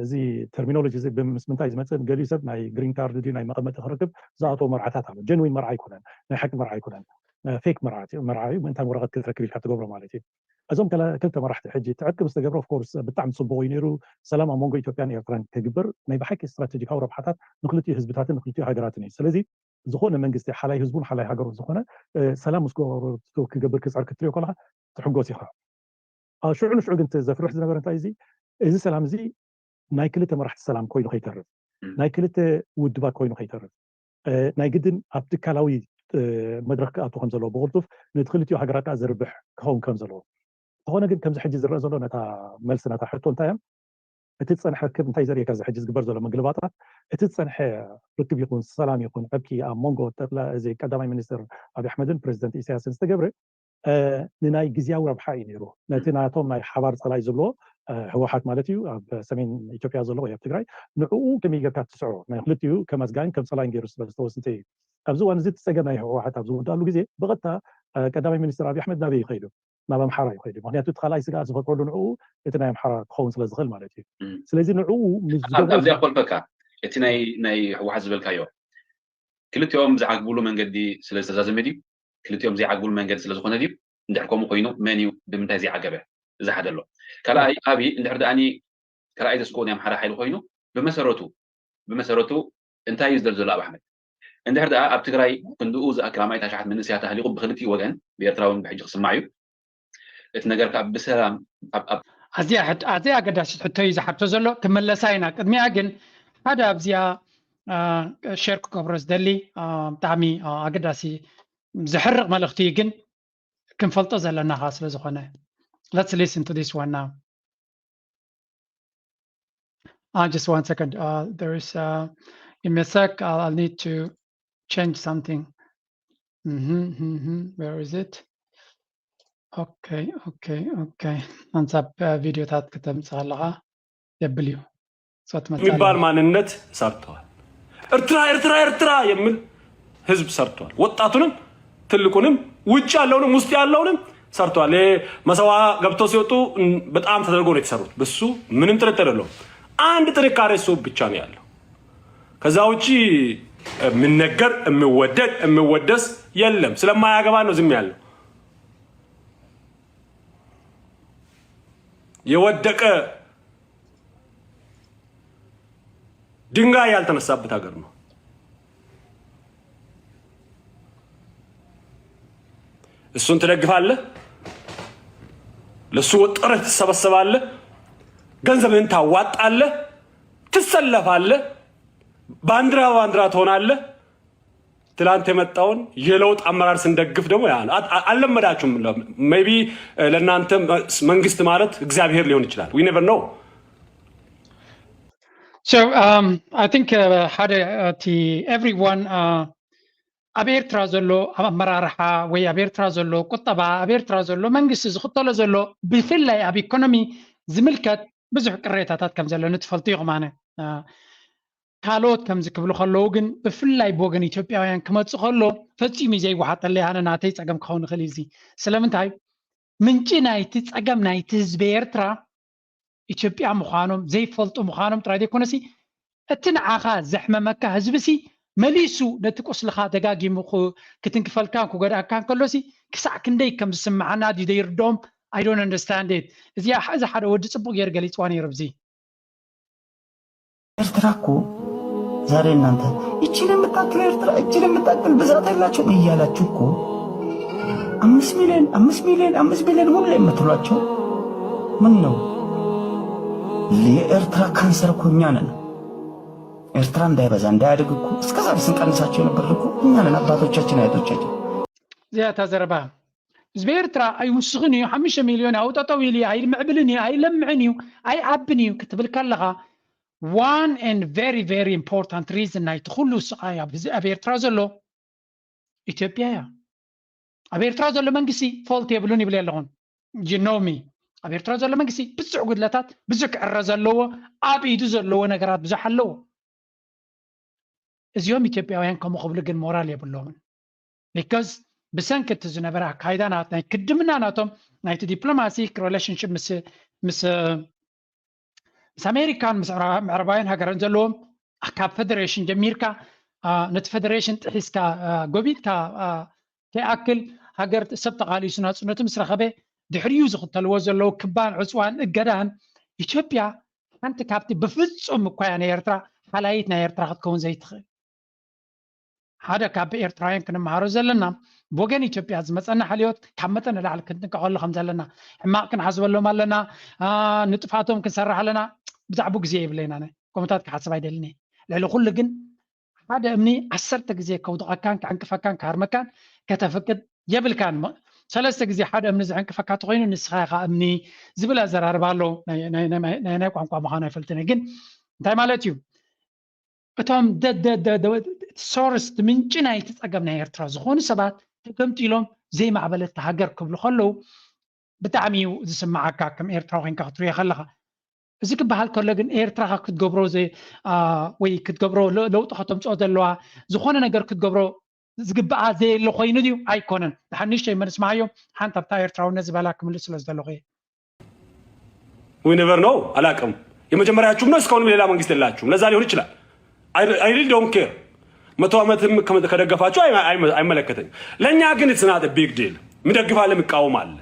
እዚ terminology እዚ ምስ ምንታይ ዝመፅእ ገሊኡ ሰብ ናይ green card ድዩ ናይ መቐመጢ ክረክብ ዝኣተዎ መርዓታት ኣሎ genuine መርዓ ኣይኮነን ናይ ሓቂ መርዓ ኣይኮነን fake መርዓ እዩ ምእንታን ወረቐት ክትረክብ ኢልካ ትገብሮ ማለት እዩ እዞም ክልተ መራሕቲ ሕጂ ትዕቅብ ዝተገብረ of course ብጣዕሚ ፅቡቕ እዩ ነይሩ ሰላም ኣብ መንጎ ኢትዮጵያን ኤርትራን ክግበር ናይ ብሓቂ ስትራቴጂካዊ ረብሓታት ንክልቲኡ ህዝብታትን ንክልቲኡ ሃገራትን እዩ ስለዚ ዝኾነ መንግስቲ ሓላይ ህዝቡን ሓላይ ሃገሩን ዝኾነ ሰላም ምስ ጎረቤቱ ክገብር ክፅዕር ክትሪኦ ከለካ ትሕጎስ ኢኻ ሽዑ ንሽዑ ግን ዘፍርሕ ዝነበረ እንታይ እዚ እዚ ሰላም እዚ ናይ ክልተ መራሕቲ ሰላም ኮይኑ ከይተርፍ ናይ ክልተ ውድባት ኮይኑ ከይተርፍ ናይ ግድን ኣብ ትካላዊ መድረክ ክኣቱ ከም ዘለዎ ብቅልጡፍ ነቲ ክልቲኡ ሃገራት ከዓ ዝርብሕ ክኸውን ከም ዘለዎ እንተኾነ ግን ከምዚ ሕጂ ዝረአ ዘሎ ነታ መልሲ ነታ ሕቶ እንታይ እያ እቲ ዝፀንሐ ርክብ እንታይ ዘርእየካ እዚ ሕጂ ዝግበር ዘሎ ምግልባጣት እቲ ዝፀንሐ ርክብ ይኹን ሰላም ይኹን ዕብቂ ኣብ መንጎ እዚ ቀዳማይ ሚኒስትር ኣብይ ኣሕመድን ፕሬዚደንት ኢሳያስን ዝተገብረ ንናይ ግዜያዊ ረብሓ እዩ ነይሩ ነቲ ናቶም ናይ ሓባር ፀላኢ ዝብልዎ ህወሓት ማለት እዩ ኣብ ሰሜን ኢትዮጵያ ዘሎ ወይ ኣብ ትግራይ ንዕኡ ከመይ ጌርካ ትስዕሮ ናይ ክልቲኡ ከም ኣስጋይን ከም ፀላይን ገይሩ ስለ ዝተወስተ እዩ ኣብዚ እዋን እዚ እቲ ፀገም ናይ ህወሓት ኣብ ዝውዳሉ ግዜ ብቐጥታ ቀዳማይ ሚኒስትር ኣብይ ኣሕመድ ናበይ ይኸይዱ ናብ ኣምሓራ ይኸይዱ ምክንያቱ እቲ ካልኣይ ስግኣት ዝፈጥረሉ ንዕኡ እቲ ናይ ኣምሓራ ክኸውን ስለ ዝኽእል ማለት እዩ ስለዚ ንዕኡ ምስኣብዚኣ ኮልፈካ እቲ ናይ ህወሓት ዝበልካዮ ክልቲኦም ዝዓግብሉ መንገዲ ስለ ዝተዛዘመ ድዩ ክልቲኦም ዘይዓግብሉ መንገዲ ስለ ዝኾነ ድዩ እንድሕር ከምኡ ኮይኑ መን እዩ ብምንታይ ዘይዓገበ እዚ ሓደ ኣሎ ካልኣይ ኣብይ እንድሕር ደኣኒ ካልኣይ ዘስክኡ ናይ ኣምሓራ ሓይሊ ኮይኑ ብመሰረቱ ብመሰረቱ እንታይ እዩ ዝደል ዘሎ ኣብ ኣሕመድ እንድሕር ደኣ ኣብ ትግራይ ክንድኡ ዝኣክል ኣማኢት ኣሽሓት መንእሰያት ኣህሊቑ ብክልቲኡ ወገን ብኤርትራ እውን ብሕጂ ክስማዕ እዩ እቲ ነገር ከዓ ብሰላም ኣዝያ ኣገዳሲት ሕቶ እዩ ዝሓቶ ዘሎ ክመለሳ ኢና ቅድሚያ ግን ሓደ ኣብዚኣ ሸር ክገብሮ ዝደሊ ብጣዕሚ ኣገዳሲ ዘሕርቕ መልእኽቲ እዩ ግን ክንፈልጦ ዘለና ከዓ ስለ ዝኾነ Let's listen to this one now. Uh, just one second. Uh, there is, uh, give me a sec. I'll, I'll need to change something. Mm-hmm, mm-hmm. Where is it? Okay, okay, okay. ኣንሳብ ቪዲዮታት ክተምፅእ ኣለኻ የብል እዩ። የሚባል ማንነት ሰርተዋል። ኤርትራ ኤርትራ ኤርትራ የሚል ህዝብ ሰርተዋል። ወጣቱንም ትልቁንም ውጭ ያለውንም ውስጥ ያለውንም ሰርተዋል። ይሄ መሰዋ ገብተው ሲወጡ በጣም ተደርጎ ነው የተሰሩት። በሱ ምንም ጥርጥር የለውም። አንድ ጥንካሬ እሱ ብቻ ነው ያለው። ከዛ ውጪ የሚነገር የሚወደድ የሚወደስ የለም። ስለማያገባ ነው ዝም ያለው። የወደቀ ድንጋይ ያልተነሳበት ሀገር ነው። እሱን ትደግፋለህ፣ ለሱ ወጥረህ ትሰበሰባለህ፣ ገንዘብህን ታዋጣለህ፣ ትሰለፋለህ፣ ባንዲራ ባንዲራ ትሆናለህ። ትላንት የመጣውን የለውጥ አመራር ስንደግፍ ደግሞ ያ ነው። አት- አ- አልለመዳችሁም። maybe ለእናንተ መንግስት ማለት እግዚአብሔር ሊሆን ይችላል። We never know። So, um, I think, uh, ሓደ እቲ everyone, uh, ኣብ ኤርትራ ዘሎ ኣመራርሓ ወይ ኣብ ኤርትራ ዘሎ ቁጠባ፣ ኣብ ኤርትራ ዘሎ መንግስቲ ዝኽተሎ ዘሎ ብፍላይ ኣብ ኢኮኖሚ ዝምልከት ብዙሕ ቅሬታታት ከም ዘሎ ንትፈልጡ ኢኹም። ኣነ ካልኦት ከምዚ ክብሉ ከለዉ ግን ብፍላይ ብወገን ኢትዮጵያውያን ክመፅእ ከሎ ፈፂሙ እዩ ዘይወሓጠለይ። ኣነ ናተይ ፀገም ክኸውን ይኽእል እዩ። እዚ ስለምንታይ ምንጪ ናይቲ ፀገም ናይቲ ህዝቢ ኤርትራ ኢትዮጵያ ምዃኖም ዘይፈልጡ ምዃኖም ጥራይ ዘይኮነሲ እቲ ንዓኻ ዘሕመመካ ህዝቢ ሲ መሊሱ ነቲ ቁስልኻ ደጋጊሙ ክትንክፈልካን ክጎድኣካን ከሎሲ ክሳዕ ክንደይ ከም ዝስምዓና ድዩ ዘይርድኦም? I don't understand it። እዚኣ እዚ ሓደ ወዲ ፅቡቅ ገይሩ ገሊፅዋ ነይሩ። ብዚ ኤርትራ እኮ ዛሬ እናንተ እችን የምታክል ኤርትራ እችን የምታክል ብዛት የላቸውም እያላችሁ እኮ አምስት ሚሊዮን አምስት ሚሊዮን አምስት ሚሊዮን ሁሌ የምትሏቸው ምን ነው? የኤርትራ ካንሰር እኮ እኛ ነን። ኤርትራ እንዳይበዛ እንዳያድግ እኮ እስከዛሬ ስንቀንሳቸው የነበር እኮ እኛ ነን፣ አባቶቻችን አያቶቻችን። እዚኣ እታ ዘረባ ህዝቢ ኤርትራ ኣይውስኽን እዩ። ሓሙሽተ ሚልዮን ኣብኡ ጠጠው ኢሉ እዩ፣ ኣይምዕብልን እዩ፣ ኣይለምዕን እዩ፣ ኣይዓብን እዩ ክትብል ከለኻ one and very very important reason ናይቲ ኩሉ ስቓይ ኣብ ህዝ- ኣብ ኤርትራ ዘሎ ኢትዮጵያ እያ። ኣብ ኤርትራ ዘሎ መንግስቲ ፎልት የብሉን ይብል ኣለኹን። You know me። ኣብ ኤርትራ ዘሎ መንግስቲ ብዙሕ ጉድለታት፣ ብዙሕ ክዕረ ዘለዎ፣ ኣብ ኢዱ ዘለዎ ነገራት ብዙሕ ኣለዎ። እዚኦም ኢትዮጵያውያን ከምኡ ክብሉ ግን ሞራል የብሎምን። Because ብሰንኪ እቲ ዝነበረ ኣካይዳ ናት ናይ ክድምና ናቶም ናይቲ ዲፕሎማቲክ ሪሌሽንሽፕ ምስ ምስ ምስ ኣሜሪካን ምስ ምዕራባውያን ሃገርን ዘለዎም ካብ ፌደሬሽን ጀሚርካ ነቲ ፌደሬሽን ጥሒስካ ጎቢጥካ ከይኣክል ሃገር ሰብ ተቓሊሱ ናፅነቱ ምስ ረኸበ ድሕሪኡ ዝኽተልዎ ዘለዉ ክባን ዕፅዋን እገዳን ኢትዮጵያ ሓንቲ ካብቲ ብፍፁም እኳ እያ ናይ ኤርትራ ሓላይት ናይ ኤርትራ ክትከውን ዘይትኽእል። ሓደ ካብ ኤርትራውያን ክንመሃሮ ዘለና ብወገን ኢትዮጵያ ዝመፀና ሓልዮት ካብ መጠን ንላዕሊ ክንጥንቀቐሉ ከም ዘለና፣ ሕማቕ ክንሓስበሎም ኣለና፣ ንጥፋቶም ክንሰርሕ ኣለና። ብዛዕቡ ግዜ የብለይና፣ ከምኡታት ክሓስብ ኣይደልን። ልዕሊ ኩሉ ግን ሓደ እምኒ ዓሰርተ ግዜ ከውድቐካን ክዕንቅፈካን ክሃርመካን ከተፍቅድ የብልካን። ሰለስተ ግዜ ሓደ እምኒ ዝዕንቅፈካ ተኮይኑ ንስኻ ኢኻ እምኒ ዝብል ኣዘራርባ ኣሎ። ናይ ቋንቋ ምዃኑ ኣይፈልጥን፣ ግን እንታይ ማለት እዩ? እቶም ሶርስ ምንጪ ናይቲ ፀገም ናይ ኤርትራ ዝኾኑ ሰባት ተገምጢሎም ዘይማዕበለት ሃገር ክብሉ ከለዉ ብጣዕሚ እዩ ዝስምዓካ፣ ከም ኤርትራዊ ኮይንካ ክትሪኦ ከለኻ። እዚ ክበሃል ከሎ ግን ኤርትራ ክትገብሮ ወይ ክትገብሮ ለውጢ ከተምፅኦ ዘለዋ ዝኾነ ነገር ክትገብሮ ዝግብኣ ዘየለ ኮይኑ ድዩ? ኣይኮነን። ድሓን ንእሽተይ መልስ መሃዮም ሓንቲ ኣብታ ኤርትራውነት ዝበላ ክምልስ ስለ ዝደለኹ እየ። We never know። አላቅም። የመጀመሪያችሁም ነው። እስካሁንም ሌላ መንግስት የላችሁም። ለዛ ሊሆን ይችላል። I really don't care። መቶ ዓመትም ከደገፋችሁ አይመለከተኝም። ለእኛ ግን it's not big deal። የሚደግፍ አለ፣ የሚቃወም አለ።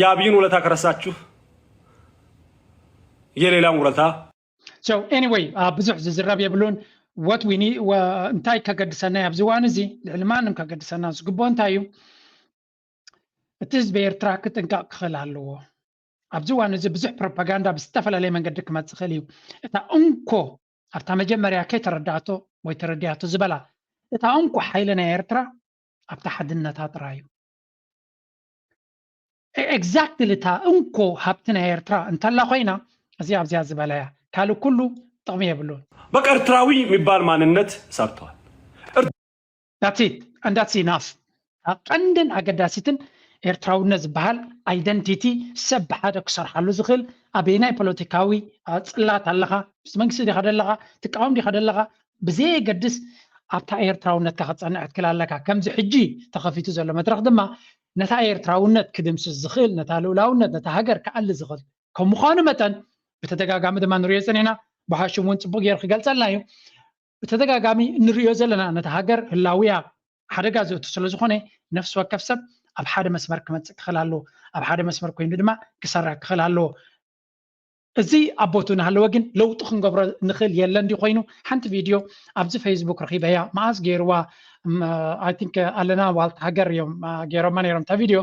የአብይን ውለታ ከረሳችሁ የሌላም ውለታ So anyway፣ ብዙሕ ዝዝረብ የብሉን። What we need፣ እንታይ ከገድሰና ኣብዚ እዋን እዚ፣ ልዕሊ ማንም ከገድሰና ዝግብኦ እንታይ እዩ? እቲ ህዝቢ ኤርትራ ክጥንቀቕ ክኽእል ኣለዎ። ኣብዚ እዋን እዚ ብዙሕ ፕሮፓጋንዳ ብዝተፈላለየ መንገዲ ክመጽእ ይኽእል እዩ። እታ እንኮ ኣብታ መጀመርያ ከይተረዳእቶ ወይ ተረዲኣቶ ዝበላ እታ እንኮ ሓይሊ ናይ ኤርትራ ኣብታ ሓድነታ ጥራይ እዩ። ኤግዛክትሊ እታ እንኮ ሃብቲ ናይ ኤርትራ እንተላ ኮይና፣ እዚኣ ኣብዚኣ ዝበላ እያ። ካልእ ኩሉ ጥቕሚ የብሉን። በቃ ኤርትራዊ የሚባል ማንነት ሳጥተዋል። ዳትስ ኢት፣ and that's enough። ቀንድን ኣገዳሲትን ኤርትራውነት ዝበሃል ኣይደንቲቲ ሰብ ብሓደ ክሰርሓሉ ዝኽእል ኣበየናይ ፖለቲካዊ ጽላት ኣለኻ፣ ምስ መንግስቲ ዲኻ ደለኻ፣ ትቃወም ዲኻ ደለኻ፣ ብዘየገድስ ኣብታ ኤርትራውነትካ ክትጸንዕ ክትክእል ኣለካ። ከምዚ ሕጂ ተኸፊቱ ዘሎ መድረኽ ድማ ነታ ኤርትራውነት ክድምስስ ዝኽእል፣ ነታ ልኡላውነት፣ ነታ ሃገር ክኣሊ ዝኽእል ከም ምዃኑ መጠን ብተደጋጋሚ ድማ ንሪኦ ጸኒሕና። ብሓሽም እውን ጽቡቕ ገይሩ ክገልጸልና እዩ። ብተደጋጋሚ እንሪኦ ዘለና ነታ ሃገር ህላውያ ሓደጋ ዘእቱ ስለ ዝኾነ ነፍሲ ወከፍ ሰብ ኣብ ሓደ መስመር ክመጽእ ክኽእል ኣለዎ። ኣብ ሓደ መስመር ኮይኑ ድማ ክሰርሕ ክኽእል ኣለዎ። እዚ ኣብ ቦትኡ እናሃለወ ግን ለውጢ ክንገብሮ ንኽእል የለን ድዩ ኮይኑ? ሓንቲ ቪድዮ ኣብዚ ፌስቡክ ረኺበያ። መዓዝ ገይርዋ? I think ኣለና ዋልታ ሃገር እዮም ገይሮማ ነይሮም እታ ቪድዮ።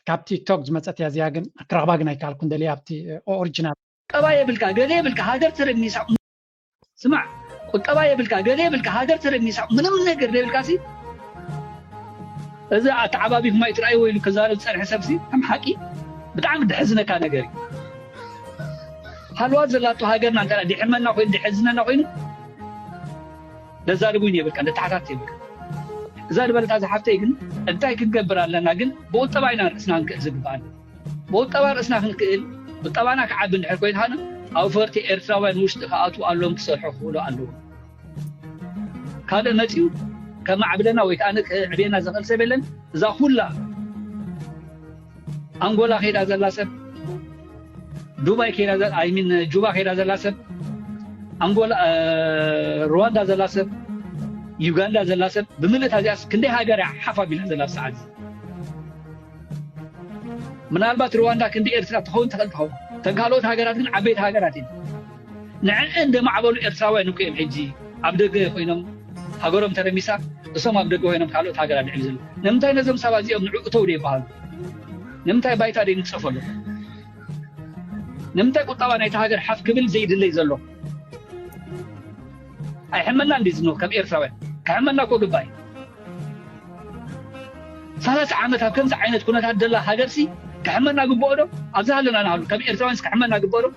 ካብ ቲክቶክ ዝመፀት እያ እዚኣ፣ ግን ክረኽባ ግን ኣይከኣልኩን። ደልየ ኣብቲ ኦሪጂናል ቁጠባ የብልካ፣ ገለ የብልካ፣ ሃገር ተረሚሳ። ስማዕ፣ ቁጠባ የብልካ፣ ገለ የብልካ፣ ሃገር ተረሚሳ፣ ምንም ነገር ዘይብልካ ሲ፣ እዚ ኣተዓባቢኹም ኣይትርኣይዎ ኢሉ ክዛረብ ዝጸንሐ ሰብ ሲ፣ ከም ሓቂ ብጣዕሚ ድሕዝነካ ነገር እዩ። ሃልዋት ዘላቶ ሃገርና እንተ ድሕመና ኮይኑ፣ ድሕዝነና ኮይኑ፣ ለዛርቡኒ የብልካ፣ ለተሓታት የብልካ። እዛ ዝበለታ ዝሓፍተይ ግን እንታይ ክንገብር ኣለና ግን ብቁጠባ ኢና ርእስና ክንክእል ዝግባኣና። ብቁጠባ ርእስና ክንክእል፣ ቁጠባና ክዓቢ እንድሕር ኮይኑ ሃነ ኣውፈርቲ ኤርትራውያን ውሽጢ ክኣትዉ ኣለዎም፣ ክሰርሑ ክኽእሉ ኣለዎም። ካልእ መፂኡ ከማዕብለና ወይ ከዓ ከዕብየና ዝኽእል ሰብ የለን። እዛ ኩላ ኣንጎላ ከይዳ ዘላ ሰብ፣ ዱባይ ከይዳ ዘ- I mean ጁባ ከይዳ ዘላ ሰብ፣ ኣንጎላ እ፣ ሩዋንዳ ዘላ ሰብ፣ ዩጋንዳ ዘላ ሰብ ብምልእታ እዚኣስ ክንደይ ሃገር እያ ሓፍ ኣቢላ ዘላ ኣብ ሰዓት እዚ? ምናልባት ሩዋንዳ ክንዲ ኤርትራ ትኸውን ትኽእል ትኸውን። እተን ካልኦት ሃገራት ግን ዓበይቲ ሃገራት እየን። ንዕአን ዘማዕበሉ ኤርትራውያን እኮ እዮም ሕጂ ኣብ ደገ ኮይኖም ሃገሮም ተረሚሳ እሶም ኣብ ደገ ኮይኖም ካልኦት ሃገራት ልዕል ዘለዉ። ንምንታይ ነዞም ሰባት እዚኦም ንዑ እተው ዘይበሃሉ? ንምንታይ ባይታ ዘይንጸፈሉ? ንምንታይ ቁጠባ ናይቲ ሃገር ሓፍ ክብል ዘይድለይ ዘሎ? ኣይሕመና እንዲ ዝኖ ከም ኤርትራውያን ክሕመና እኮ ግባይ። ሰላሳ ዓመት ኣብ ከምዚ ዓይነት ኩነታት ደላ ሃገርሲ ክሕመና ግብኦ ዶ? ኣብዚ ሃለና ንሃሉ ከም ኤርትራውያንስ ክሕመና ግብኦ ዶ?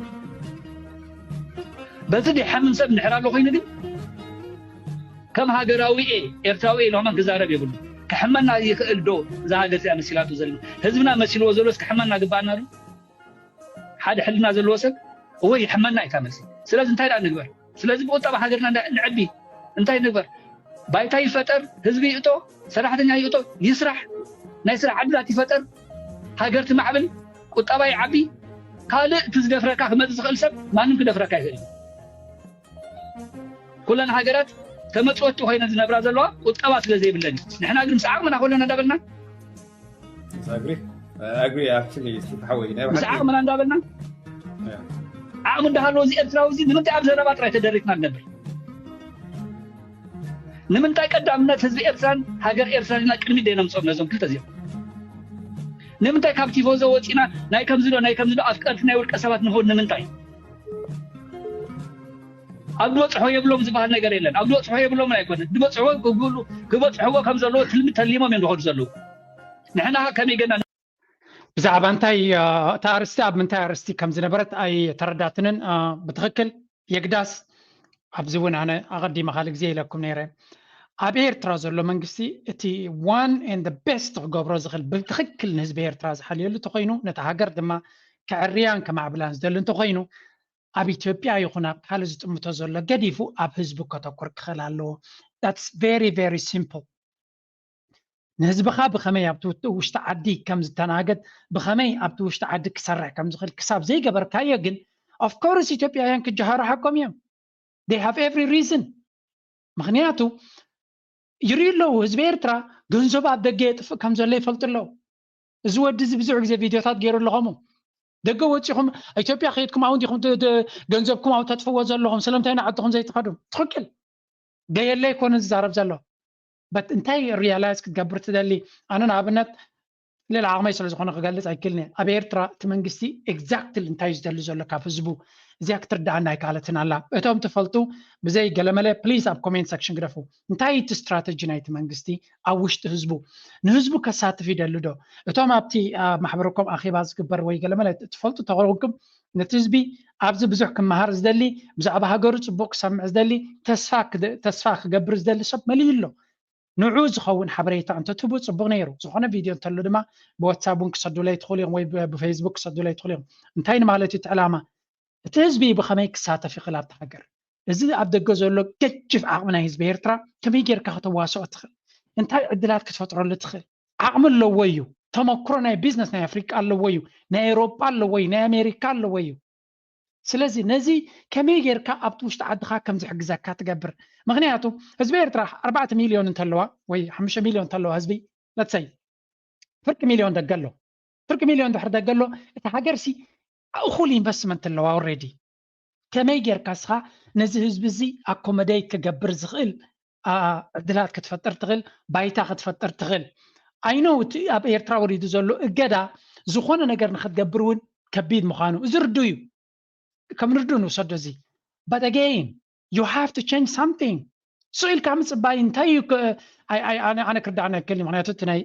በዚ ድሓምን ሰብ እንድሕር ኣሎ ኮይኑ ግን ከም ሃገራዊ እየ ኤርትራዊ እየ ኢሉ ከማን ክዛረብ የብሉ። ክሕመና ይኽእል ዶ? እዛ ሃገር እዚኣ መሲላቱ ዘለና ህዝብና መሲልዎ ዘሎስ ክሕመና ግባኣና ዶ? ሓደ ሕልና ዘለዎ ሰብ እወ ይሕመና እዩ እታ መልሲ። ስለዚ እንታይ ደኣ ንግበር? ስለዚ ብቁጠባ ሃገርና እንዳ- ንዕቢ እንታይ ንግበር? ባይታ ይፈጠር፣ ህዝቢ ይእቶ፣ ሰራሕተኛ ይእቶ፣ ይስራሕ፣ ናይ ስራሕ ዕድላት ይፈጠር፣ ሃገር ትማዕብል፣ ቁጠባ ይዓቢ። ካልእ እቲ ዝደፍረካ ክመጽእ ዝኽእል ሰብ ማንም ክደፍረካ ይኽእል እዩ። ኩለን ሃገራት ተመጽወቲ ኮይነን ዝነብራ ዘለዋ ቁጠባ ስለ ዘይብለን እዩ። ንሕና ግን ምስ ዓቕምና ኮለና እንዳበልና ኣግሪ ኣግሪ ኣክቹሊ እስቲ ተሓወይ ናይ ምስ ብሓቂ ዓቕምና እንዳበልና ዓቕሚ እንዳሃለዎ እዚ ኤርትራዊ እዚ ንምንታይ ኣብ ዘረባ ጥራይ ተደሪፍና ንነብር? ንምንታይ ቀዳምነት ህዝቢ ኤርትራን ሃገር ኤርትራን ኢልና ቅድሚት ደይነምፅኦም ነዞም ክልተ እዚኦም? ንምንታይ ካብ ቲፎዞ ወፂና ናይ ከምዚ ዶ ናይ ከምዚ ዶ ኣፍቀርቲ ናይ ውልቀ ሰባት ንኸውን? ንምንታይ? ኣብ ዝበፅሖ የብሎም ዝበሃል ነገር የለን። ኣብ ዝበፅሖ የብሎምን ኣይኮነን፣ ዝበፅሕዎ ክብሉ ክበፅሕዎ ከም ዘለዎ ትልሚ ተሊሞም እዮም ዝኸዱ ዘለዉ። ንሕና ከመይ ገና ብዛዕባ እንታይ እ፣ እታ ኣርስቲ ኣብ ምንታይ ኣርስቲ ከም ዝነበረት ኣይተረዳትንን እ፣ ብትኽክል የግዳስ ኣብዚ እውን ኣነ ኣቐዲመ ካልእ ግዜ ኢለኩም ነይረ። ኣብ ኤርትራ ዘሎ መንግስቲ እቲ one and the best ክገብሮ ዝኽእል ብትኽክል ንህዝቢ ኤርትራ ዝሓልየሉ እንተኮይኑ ነታ ሃገር ድማ ከዕርያን ከማዕብላን ዝደሊ እንተኮይኑ ኣብ ኢትዮጵያ ይኹን ኣብ ካልእ ዝጥምቶ ዘሎ ገዲፉ ኣብ ህዝቢ ከተኩር ክኽእል ኣለዎ። That's very very simple። ንህዝብኻ ብኸመይ ኣብቲ ውሽጢ ዓዲ ከም ዝተናገድ ብኸመይ ኣብቲ ውሽጢ ዓዲ ክሰርሕ ከም ዝኽእል ክሳብ ዘይገበርካዮ ግን of course ኢትዮጵያውያን ክጀሃሩ ሓቆም እዮም። They have every reason። ምኽንያቱ ይርእዩ ኣለዉ ህዝቢ ኤርትራ ገንዘቡ ኣብ ደገ የጥፍእ ከም ዘሎ ይፈልጡ ኣለዉ። እዚ ወዲ እዚ ብዙሕ ግዜ ቪድዮታት ገይሩ ኣሎ ከምኡ ደገ ወፂኹም ኢትዮጵያ ከይድኩም ኣብኡ እንዲኹም ት- ት- ገንዘብኩም ኣብኡ ተጥፍዎ ዘለኹም ስለምንታይ ንዓድኹም ዘይትኸዱ? ትኽክል ደየለ ኣይኮነ ዝዛረብ ዘሎ but እንታይ ሪያላይዝ ክትገብር ትደሊ? ኣነ ንኣብነት ልዕሊ ዓቕመይ ስለ ዝኾነ ክገልጽ ኣይክእልን እየ። ኣብ ኤርትራ እቲ መንግስቲ exactly እንታይ እዩ ዝደሊ ዘሎ ካብ ህዝቡ፣ እዚኣ ክትርዳኣና ኣይከኣለትን ኣላ። እቶም ትፈልጡ ብዘይ ገለመለ please ኣብ comment section ግደፉ። እንታይ እቲ ስትራተጂ ናይቲ መንግስቲ ኣብ ውሽጢ ህዝቡ? ንህዝቡ ከሳትፍ ይደሊ ዶ? እቶም ኣብቲ ኣብ ማሕበረኮም ኣኼባ ዝግበር ወይ ገለመለ ትፈልጡ ተኾንኩም፣ ነቲ ህዝቢ ኣብዚ ብዙሕ ክመሃር ዝደሊ፣ ብዛዕባ ሃገሩ ጽቡቕ ክሰምዕ ዝደሊ፣ ተስፋ ክደ- ተስፋ ክገብር ዝደሊ ሰብ መሊኡ ኣሎ። ንዑ ዝኸውን ሓበሬታ እንተትህቡ ጽቡቕ ነይሩ። ዝኾነ ቪድዮ እንተሎ ድማ ብዋትሳፕ እውን ክሰዱለይ ትኽእሉ እዮም ወይ ብ- ብፌስቡክ ክሰዱለይ ትኽእሉ እዮም። እንታይ ንማለት እዩ እቲ ዕላማ? እቲ ህዝቢ ብኸመይ ክሳተፍ ይኽእል ኣብቲ ሃገር? እዚ ኣብ ደገ ዘሎ ገጅፍ ዓቕሚ ናይ ህዝቢ ኤርትራ ከመይ ጌርካ ከተዋስኦ ትኽእል? እንታይ ዕድላት ክትፈጥረሉ ትኽእል? ዓቕሚ ኣለዎ እዩ። ተመክሮ ናይ ቢዝነስ ናይ ኣፍሪቃ ኣለዎ እዩ። ናይ ኤውሮጳ ኣለዎ እዩ። ናይ ኣሜሪካ ኣለዎ እዩ። ስለዚ ነዚ ከመይ ጌርካ ኣብቲ ውሽጢ ዓድኻ ከም ዝሕግዘካ ትገብር? ምኽንያቱ ህዝቢ ኤርትራ ኣርባዕተ ሚልዮን እንተለዋ ወይ ሓሙሽተ ሚልዮን እንተለዋ ህዝቢ፣ ለትሰይ ፍርቂ ሚልዮን ደገ ኣሎ። ፍርቂ ሚልዮን ድሕሪ ደገ ኣሎ፣ እቲ ሃገርሲ እኹል ኢንቨስትመንት ኣለዋ ኦልሬዲ። ከመይ ጌርካ እስኻ ነዚ ህዝቢ እዚ ኣኮመደይት ክገብር ዝኽእል ኣ- ዕድላት ክትፈጥር ትኽእል፣ ባይታ ክትፈጥር ትኽእል? ኣይኖ እቲ ኣብ ኤርትራ ወሪዱ ዘሎ እገዳ ዝኾነ ነገር ንክትገብር እውን ከቢድ ምዃኑ እዚ ርዱ እዩ። ከም ርዱ ንውሰዶ እዚ። But again, you have to change something. ስቕ ኢልካ ምጽባይ እንታይ እዩ? ኣነ ክርዳእና ይክእል። ምክንያቱ እቲ ናይ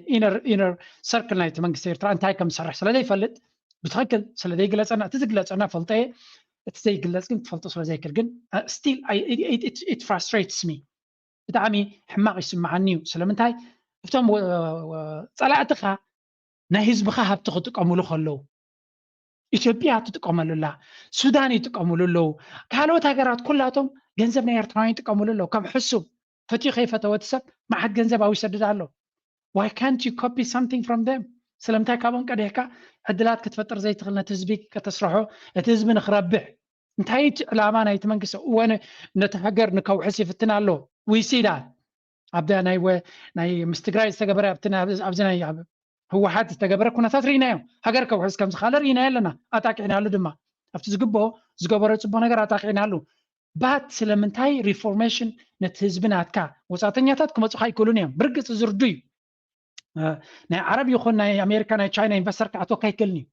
ኢነር ሰርክል ናይቲ መንግስቲ ኤርትራ እንታይ ከም ዝሰርሕ ስለ ዘይፈልጥ፣ ብትክክል ስለ ዘይግለጸና፣ እቲ ዝግለጸና ፈልጠ እየ፣ እቲ ዘይግለጽ ግን ክፈልጦ ስለ ዘይክእል ግን still it frustrates me። ብጣዕሚ ሕማቕ ይስምዓኒ እዩ። ስለምንታይ? እቶም ጸላእትኻ ናይ ህዝብኻ ሃብቲ ክጥቀምሉ ከለዉ፣ ኢትዮጵያ ትጥቀመሉ ኣላ፣ ሱዳን ይጥቀምሉ ኣለዉ፣ ካልኦት ሃገራት ኩላቶም ገንዘብ ናይ ኤርትራውያን ይጥቀምሉ ኣለዉ። ከም ሕሱም ፈትዩ ከይፈተወ እቲ ሰብ መዓት ገንዘብ ኣብኡ ይሰድድ ኣሎ። Why can't you copy something from them? ስለምንታይ ካብኦም ቀዲሕካ ዕድላት ክትፈጥር ዘይትኽእል? ነቲ ህዝቢ ከተስርሖ፣ እቲ ህዝቢ ንክረብሕ እንታይ እቲ ዕላማ ናይቲ መንግስቲ? እወ ነቲ ሃገር ንከውሕስ ይፍትን ኣሎ። We see that ኣብቲ ናይ ወ- ናይ ምስ ትግራይ ዝተገበረ ኣብቲ ናይ- ኣብዚ ናይ ኣብ ህወሓት ዝተገበረ ኩነታት ርኢናዮ። ሃገር ከውሕስ ከም ዝኻለ ርኢናዮ ኣለና፣ ኣጣቂዕናሉ ድማ። ኣብቲ ዝግብኦ ዝገበሮ ፅቡቅ ነገር ኣጣቂዕናሉ። But ስለምንታይ ሪፎርሜሽን ነቲ ህዝቢ ናትካ ወፃተኛታት ክመፁኻ ኣይክእሉን እዮም። ብርግፅ ዝርዱ እዩ። ናይ ዓረብ ይኹን ናይ ኣሜሪካ ናይ ቻይና ኢንቨስተር ክኣትወካ ኣይክእልን እዩ።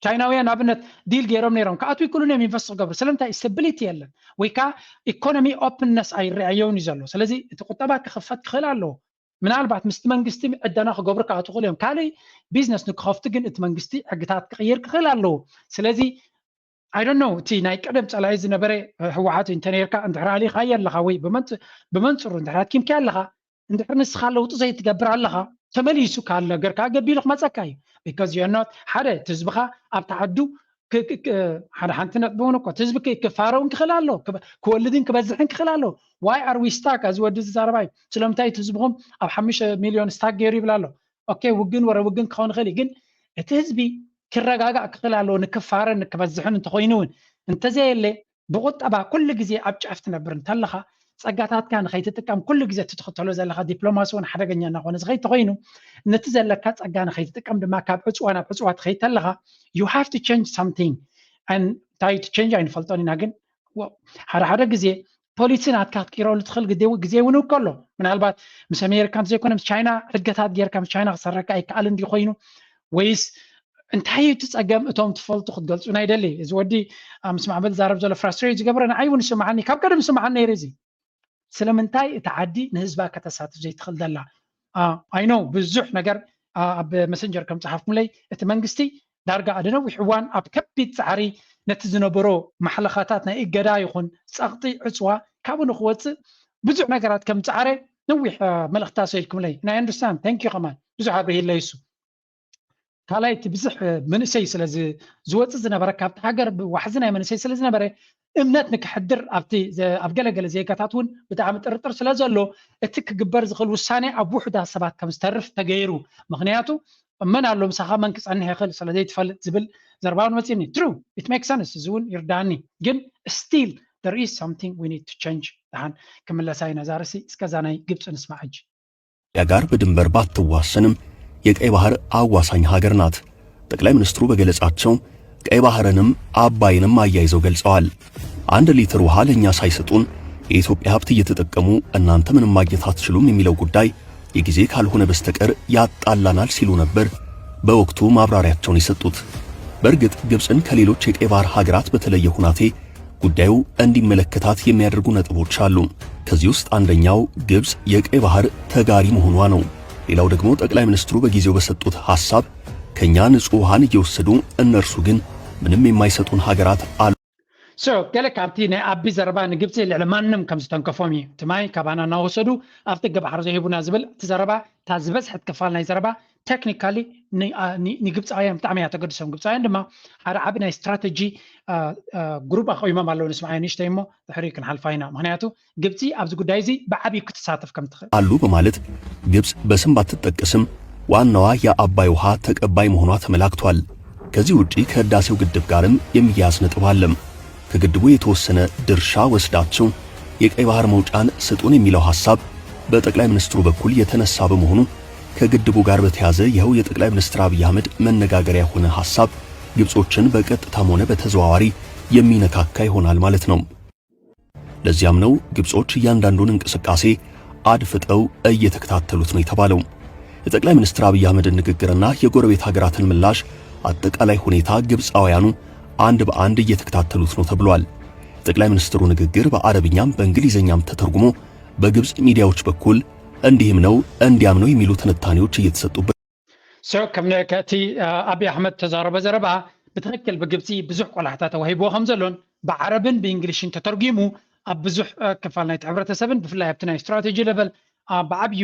ቻይናውያን ኣብነት ዲል ገይሮም ነይሮም ክኣትዉ ይክእሉን እዮም ኢንቨስት ክገብሩ። ስለምንታይ? ስታቢሊቲ የለን ወይ ከዓ ኢኮኖሚ ኦፕንነስ ኣይረኣየውን እዩ ዘሎ። ስለዚ እቲ ቁጠባ ክኽፈት ክኽእል ኣለዎ። ምናልባት ምስቲ መንግስቲ ዕደና ክገብሩ ክኣትዉ ክኽእሉ እዮም። ካልእ ቢዝነስ ንክኸፍቱ ግን እቲ መንግስቲ ሕግታት ክቕይር ክኽእል ኣለዎ። ስለዚ I don't know፣ እቲ ናይ ቀደም ጸላኢ ዝነበረ ህወሓት እንተነርካ እንድሕር ኣሊኻዮ ኣለኻ ወይ ብመንጽ- ብመንጽሩ እንድሕር ኣኪምካዮ ኣለኻ፣ እንድሕር ንስኻ ለውጢ ዘይትገብር ኣለኻ፣ ተመሊሱ ካልእ ነገር ከዓ ገቢሉ ክመጸካ እዩ። Because you're not ሓደ እቲ ህዝብኻ ኣብቲ ዓዱ ክ- ክ- ክ- ሓደ ሓንቲ ነጥቢ እውን እኮ እቲ ህዝቢ ክ- ክፋረውን ክኽእል ኣሎ፣ ክበ- ክወልድን ክበዝሕን ክኽእል ኣሎ። Why are we stuck? እዚ ወዲ ዝዛረባ እዩ። ስለምንታይ እቲ ህዝብኹም ኣብ ሓሙሽተ ሚልዮን ስታክ ገይሩ ይብል ኣሎ? ኦኬ፣ ውግን ወረ ውግን ክኸውን ይኽእል እዩ፣ ግን እቲ ህዝቢ ክረጋጋእ ክኽእል ኣለዎ። ንክፋረን ንክበዝሕን እንተኮይኑ እውን እንተዘየለ ብቁጠባ ኩሉ ግዜ ኣብ ጫፍ ትነብር እንተለኻ ጸጋታትካ ንኸይትጥቀም ኩሉ ግዜ እቲ ትኽተሎ ዘለኻ ዲፕሎማሲ እውን ሓደገኛ እናኾነ ዝኸይድ ተኾይኑ ነቲ ዘለካ ጸጋ ንኸይትጥቀም ድማ ካብ ዕፅዋ ናብ ዕፅዋ ትኸይድ ተለኻ you have to change something። እንታይ to change ኣይንፈልጦን ኢና፣ ግን ወ- ሓደ ሓደ ግዜ ፖሊሲ ናትካ ክትቅይረሉ ትኽእል ግዜ ግዜ እውን እኮ ኣሎ። ምናልባት ምስ ኣሜሪካ እንተዘይኮነ ምስ ቻይና ሕገታት ጌርካ ምስ ቻይና ክሰረካ ኣይከኣል እንዲ ኮይኑ ወይስ እንታይ እዩ እቲ ጸገም? እቶም ትፈልጡ ክትገልጹና ይደሊ። እዚ ወዲ ኣብ ምስ ማዕበል ዛረብ ዘሎ ፍራስትሬት ዝገብረ ንዓይ እውን ይስምዓኒ፣ ካብ ቀደም ይስምዓኒ ነይሩ። እዚ ስለምንታይ እቲ ዓዲ ንህዝባ ከተሳትፍ ዘይትኽእል ዘላ? I know ብዙሕ ነገር ኣብ መሰንጀር ከም ጸሓፍኩምለይ እቲ መንግስቲ ዳርጋ ኣደ ነዊሕ እዋን ኣብ ከቢድ ጻዕሪ ነቲ ዝነበሮ ማሕለኻታት ናይ እገዳ ይኹን ጸቕጢ ዕፅዋ ካብኡ ንክወፅእ ብዙሕ ነገራት ከም ጻዕረ ነዊሕ መልእኽታ ሰይልኩምለይ ናይ ኣንደርስታንድ ተንኪ ከማን ብዙሕ ኣብርሂለይ እሱ ካልኣይ እቲ ብዙሕ መንእሰይ ስለ ዝወፅእ ዝነበረ ካብቲ ሃገር ዋሕዚ ናይ መንእሰይ ስለ ዝነበረ እምነት ንክሕድር ኣብቲ ኣብ ገለገለ ዜጋታት እውን ብጣዕሚ ጥርጥር ስለ ዘሎ እቲ ክግበር ዝኽእል ውሳኔ ኣብ ውሑዳት ሰባት ከም ዝተርፍ ተገይሩ። ምክንያቱ መን ኣሎ ምሳኻ መን ክፀንሕ ይኽእል ስለ ዘይትፈልጥ ዝብል ዘረባ እውን መፂእኒ። True, it makes sense፣ እዚ እውን ይርዳኒ። ግን still there is something we need to change። ደሓን ክምለሳ እዩ ነዛ ርእሲ። እስከዛ ናይ ግብፂ ንስማዕ ሕጂ። ኢትዮጵያ ጋር በድንበር ባትዋሰንም የቀይ ባህር አዋሳኝ ሀገር ናት። ጠቅላይ ሚኒስትሩ በገለጻቸው ቀይ ባህርንም አባይንም አያይዘው ገልጸዋል። አንድ ሊትር ውሃ ለእኛ ሳይሰጡን የኢትዮጵያ ሀብት እየተጠቀሙ እናንተ ምንም ማግኘት አትችሉም የሚለው ጉዳይ የጊዜ ካልሆነ በስተቀር ያጣላናል ሲሉ ነበር በወቅቱ ማብራሪያቸውን የሰጡት። በእርግጥ ግብፅን ከሌሎች የቀይ ባህር ሀገራት በተለየ ሁናቴ ጉዳዩ እንዲመለከታት የሚያደርጉ ነጥቦች አሉ። ከዚህ ውስጥ አንደኛው ግብፅ የቀይ ባህር ተጋሪ መሆኗ ነው። ሌላው ደግሞ ጠቅላይ ሚኒስትሩ በጊዜው በሰጡት ሐሳብ ከኛ ንጹህ ውሃን እየወሰዱ እነርሱ ግን ምንም የማይሰጡን ሀገራት አሉ። So ገለ ካብቲ ናይ ኣቢ ዘረባ ንግብፂ ልዕሊ ማንም ከም ዝተንከፎም እዩ። እቲ ማይ ካባና እናወሰዱ ኣብቲ ገባሕር ዘይህቡና ዝብል እቲ ዘረባ እታ ዝበዝሐት ክፋል ናይ ዘረባ ቴክኒካሊ ንግብፃውያን ብጣዕሚ እያ ተገድሶም። ግብፃውያን ድማ ሓደ ዓቢ ናይ ስትራተጂ ግሩፕ ኣቆይሞም ኣለዉ። ንስምዓዮ ንእሽተይ እሞ ድሕሪ ክንሓልፋ ኢና። ምክንያቱ ግብፂ ኣብዚ ጉዳይ እዚ ብዓብዩ ክትሳተፍ ከም ትኽእል አሉ በማለት ግብፅ በስም ባትጠቀስም ዋናዋ የአባይ ውሃ ተቀባይ መሆኗ ተመላክቷል። ከዚህ ውጪ ከህዳሴው ግድብ ጋርም የሚያያዝ ነጥብ አለም። ከግድቡ የተወሰነ ድርሻ ወስዳችሁ የቀይ ባህር መውጫን ስጡን የሚለው ሐሳብ በጠቅላይ ሚኒስትሩ በኩል የተነሳ በመሆኑ ከግድቡ ጋር በተያያዘ ይኸው የጠቅላይ ሚኒስትር አብይ አህመድ መነጋገሪያ የሆነ ሐሳብ ግብጾችን በቀጥታም ሆነ በተዘዋዋሪ የሚነካካ ይሆናል ማለት ነው። ለዚያም ነው ግብጾች እያንዳንዱን እንቅስቃሴ አድፍጠው እየተከታተሉት ነው የተባለው። የጠቅላይ ሚኒስትር አብይ አህመድን ንግግርና የጎረቤት ሀገራትን ምላሽ አጠቃላይ ሁኔታ ግብፃውያኑ አንድ በአንድ እየተከታተሉት ነው ተብሏል። የጠቅላይ ሚኒስትሩ ንግግር በአረብኛም በእንግሊዝኛም ተተርጉሞ በግብፅ ሚዲያዎች በኩል እንዲህም ነው እንዲያም ነው የሚሉ ትንታኔዎች እየተሰጡበት So ከም ከቲ ኣቢ ኣሕመድ ተዛረበ ዘረባ ብትክክል ብግብፂ ብዙሕ ቆላሕታ ተዋሂብዎ ከም ዘሎን ብዓረብን ብእንግሊሽን ተተርጒሙ ኣብ ብዙሕ ክፋል ናይቲ ሕብረተሰብን ብፍላይ ኣብቲ ናይ ስትራቴጂ ለቨል ብዓብዩ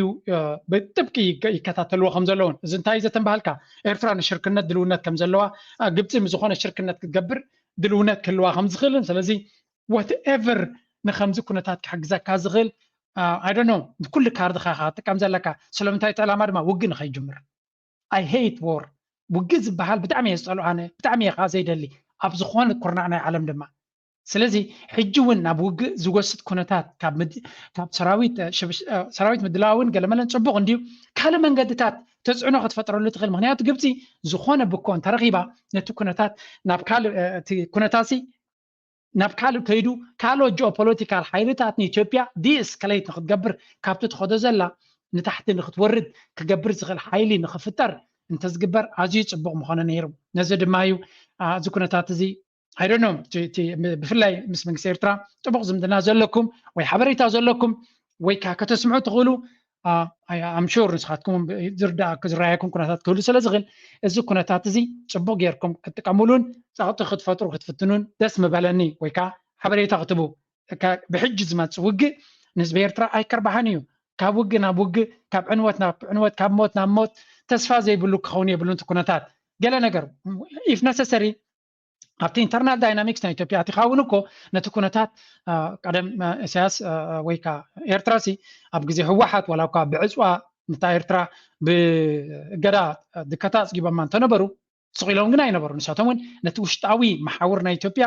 ብጥብቂ ይከታተልዎ ከም ዘለውን። እዚ እንታይ ዘተንባሃልካ ኤርትራ ንሽርክነት ድልውነት ከም ዘለዋ ግብፂ ምስ ዝኾነ ሽርክነት ክትገብር ድልውነት ክህልዋ ከም ዝኽእልን ስለዚ whatever ንከምዚ ኩነታት ክሕግዘካ ዝኽእል I don't know ኩሉ ካርድኻ ክትጥቀም ዘለካ። ስለምንታይ እቲ ዕላማ ድማ ውግእ ንኸይጅምር። I hate war ውግእ ዝበሃል ብጣዕሚ እየ ዝፀልኦ ኣነ ብጣዕሚ እየ ከዓ ዘይደሊ ኣብ ዝኾነ ኩርናዕ ናይ ዓለም ድማ። ስለዚ ሕጂ እውን ናብ ውግእ ዝወስድ ኩነታት ካብ ሰራዊት ሰራዊት ምድላውን ገለመለን ፅቡቅ እንድዩ። ካልእ መንገድታት ተፅዕኖ ክትፈጥረሉ ትኽእል። ምክንያቱ ግብፂ ዝኾነ ብኮ እንተረኺባ ነቲ ኩነታት ናብ ካልእ ኩነታሲ ናብ ካልእ ከይዱ ካልኦት ጂኦፖለቲካል ሓይልታት ንኢትዮጵያ ዲስከሌት ንክትገብር ካብቲ ትኸዶ ዘላ ንታሕቲ ንክትወርድ ክገብር ዝኽእል ሓይሊ ንክፍጠር እንተዝግበር ኣዝዩ ፅቡቅ ምኾነ ነይሩ። ነዚ ድማ እዩ እዚ ኩነታት እዚ ኣይደኖም ብፍላይ ምስ መንግስቲ ኤርትራ ጥቡቅ ዝምድና ዘለኩም ወይ ሓበሬታ ዘለኩም ወይ ከዓ ከተስምዑ ትኽእሉ ኣምሹር ንስኻትኩም ዝርዳእኩ ዝረኣየኩም ኩነታት ክህሉ ስለ ዝኽእል እዚ ኩነታት እዚ ፅቡቅ ጌርኩም ክትጥቀምሉን ፀቕጢ ክትፈጥሩ ክትፍትኑን ደስ ምበለኒ ወይ ከዓ ሓበሬታ ክትቡ። ብሕጂ ዝመፅእ ውግእ ንህዝቢ ኤርትራ ኣይከርባሕን እዩ። ካብ ውግእ ናብ ውግእ ካብ ዕንወት ናብ ዕንወት ካብ ሞት ናብ ሞት ተስፋ ዘይብሉ ክኸውን የብሉን እቲ ኩነታት። ገለ ነገር if necessary ኣብቲ internal dynamics ናይ ኢትዮጵያ ኣቲኻ እውን እኮ ነቲ ኩነታት ቀደም ኢሳያስ ወይ ከዓ ኤርትራ ሲ ኣብ ግዜ ህወሓት ዋላ እኳ ብዕፅዋ ነታ ኤርትራ ብእገዳ ድከታ ኣፅጊቦማ እንተነበሩ ስቕ ኢሎም ግን ኣይነበሩ። ንሳቶም እውን ነቲ ውሽጣዊ መሓውር ናይ ኢትዮጵያ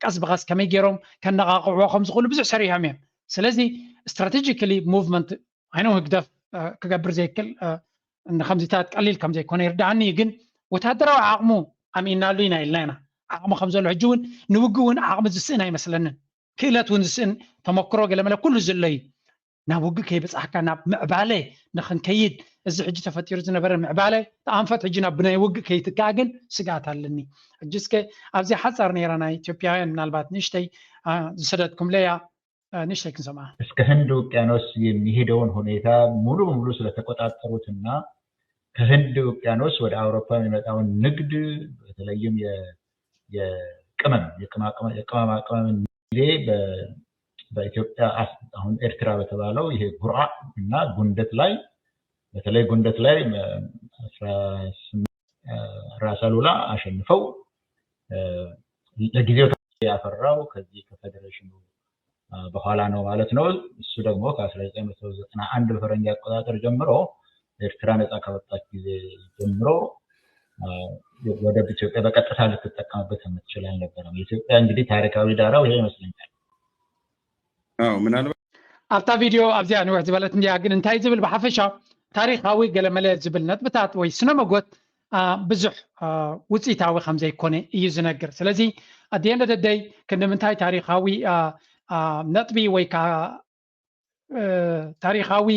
ቀስ ብቐስ ከመይ ገይሮም ከነቓቕዕዎ ከም ዝኽእሉ ብዙሕ ሰሪሖም እዮም። ስለዚ strategically movement I know ህግደፍ ክገብር ዘይክእል ንከምዚታት ቀሊል ከም ዘይኮነ ይርድኣኒ እዩ። ግን ወታደራዊ ዓቕሙ ኣምኢናሉ ኢና ኢልና ኢና። ዓቕሚ ከም ዘሎ ሕጂ እውን ንውግእ እውን ዓቕሚ ዝስእን ኣይመስለንን። ክእለት እውን ዝስእን ተመክሮ ገለመለ ኩሉ ዝለዩ ናብ ውግእ ከይበፃሕካ ናብ ምዕባለ ንክንከይድ እዚ ሕጂ ተፈጢሩ ዝነበረ ምዕባለ ተኣንፈት ሕጂ ናብ ብናይ ውግእ ከይትካእ ግን ስግኣት ኣለኒ። ሕጂ እስከ ኣብዚ ሓፃር ነይራ ናይ ኢትዮጵያውያን ምናልባት ንእሽተይ ዝሰደድኩምለያ ንእሽተይ ክንሰምዓ። እስከ ህንድ ውቅያኖስ የሚሄደውን ሁኔታ ሙሉ በሙሉ ስለተቆጣጠሩትና ከህንድ ውቅያኖስ ወደ አውሮፓ የሚመጣውን ንግድ በተለይም የቅመም የቅመማ ቅመምን ጊዜ በኢትዮጵያ አሁን ኤርትራ በተባለው ይሄ ጉርዓ እና ጉንደት ላይ በተለይ ጉንደት ላይ ራስ አሉላ አሸንፈው ለጊዜው ያፈራው ከዚህ ከፌዴሬሽኑ በኋላ ነው ማለት ነው። እሱ ደግሞ ከ1991 በፈረንጅ አቆጣጠር ጀምሮ ኤርትራ ነጻ ከወጣች ጊዜ ጀምሮ ወደብ ኢትዮጵያ በቀጥታ ልትጠቀምበት የምትችል አልነበረም። የኢትዮጵያ እንግዲህ ታሪካዊ ዳራው ይሄ ይመስለኛል። ምናልባት ኣብታ ቪድዮ ኣብዚኣ ንውሕ ዝበለት እንዲያ፣ ግን እንታይ ዝብል ብሓፈሻ ታሪካዊ ገለመለ ዝብል ነጥብታት ወይ ስነ መጎት ብዙሕ ውፅኢታዊ ከም ዘይኮነ እዩ ዝነግር። ስለዚ ኣዲየንደ ደደይ ክንዲ ምንታይ ታሪካዊ ነጥቢ ወይ ከዓ ታሪካዊ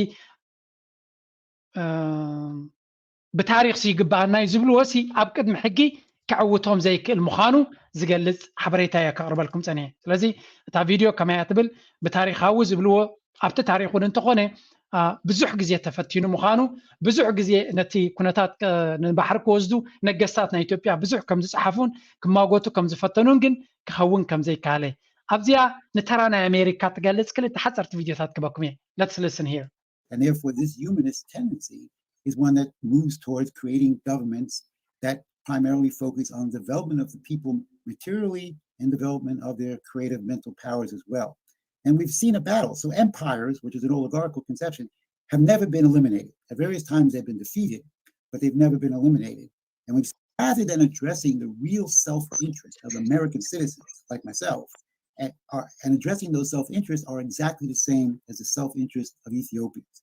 ብታሪክ ይግባኣና እዩ ዝብልዎ ሲ ኣብ ቅድሚ ሕጊ ክዕውቶም ዘይክእል ምዃኑ ዝገልፅ ሓበሬታ እየ ከቕርበልኩም ፀኒሐ። ስለዚ እታ ቪድዮ ከመያ ትብል ብታሪካዊ ዝብልዎ ኣብቲ ታሪክ እውን እንተኾነ ብዙሕ ግዜ ተፈቲኑ ምዃኑ ብዙሕ ግዜ ነቲ ኩነታት ንባሕሪ ክወስዱ ነገስታት ናይ ኢትዮጵያ ብዙሕ ከም ዝፀሓፉን ክማጎቱ ከም ዝፈተኑን ግን ክኸውን ከም ዘይከኣለ ኣብዚኣ ንተራ ናይ ኣሜሪካ ትገልፅ ክልተ ሓፀርቲ ቪድዮታት ክበኩም እየ። Let's listen here. And therefore, this humanist tendency is one that moves towards creating governments that primarily focus on development of the people materially and development of their creative mental powers as well. And we've seen a battle. So empires, which is an oligarchical conception, have never been eliminated. At various times they've been defeated, but they've never been eliminated. And we've rather than addressing the real self-interest of American citizens like myself, and, are, and addressing those self-interests are exactly the same as the self-interest of Ethiopians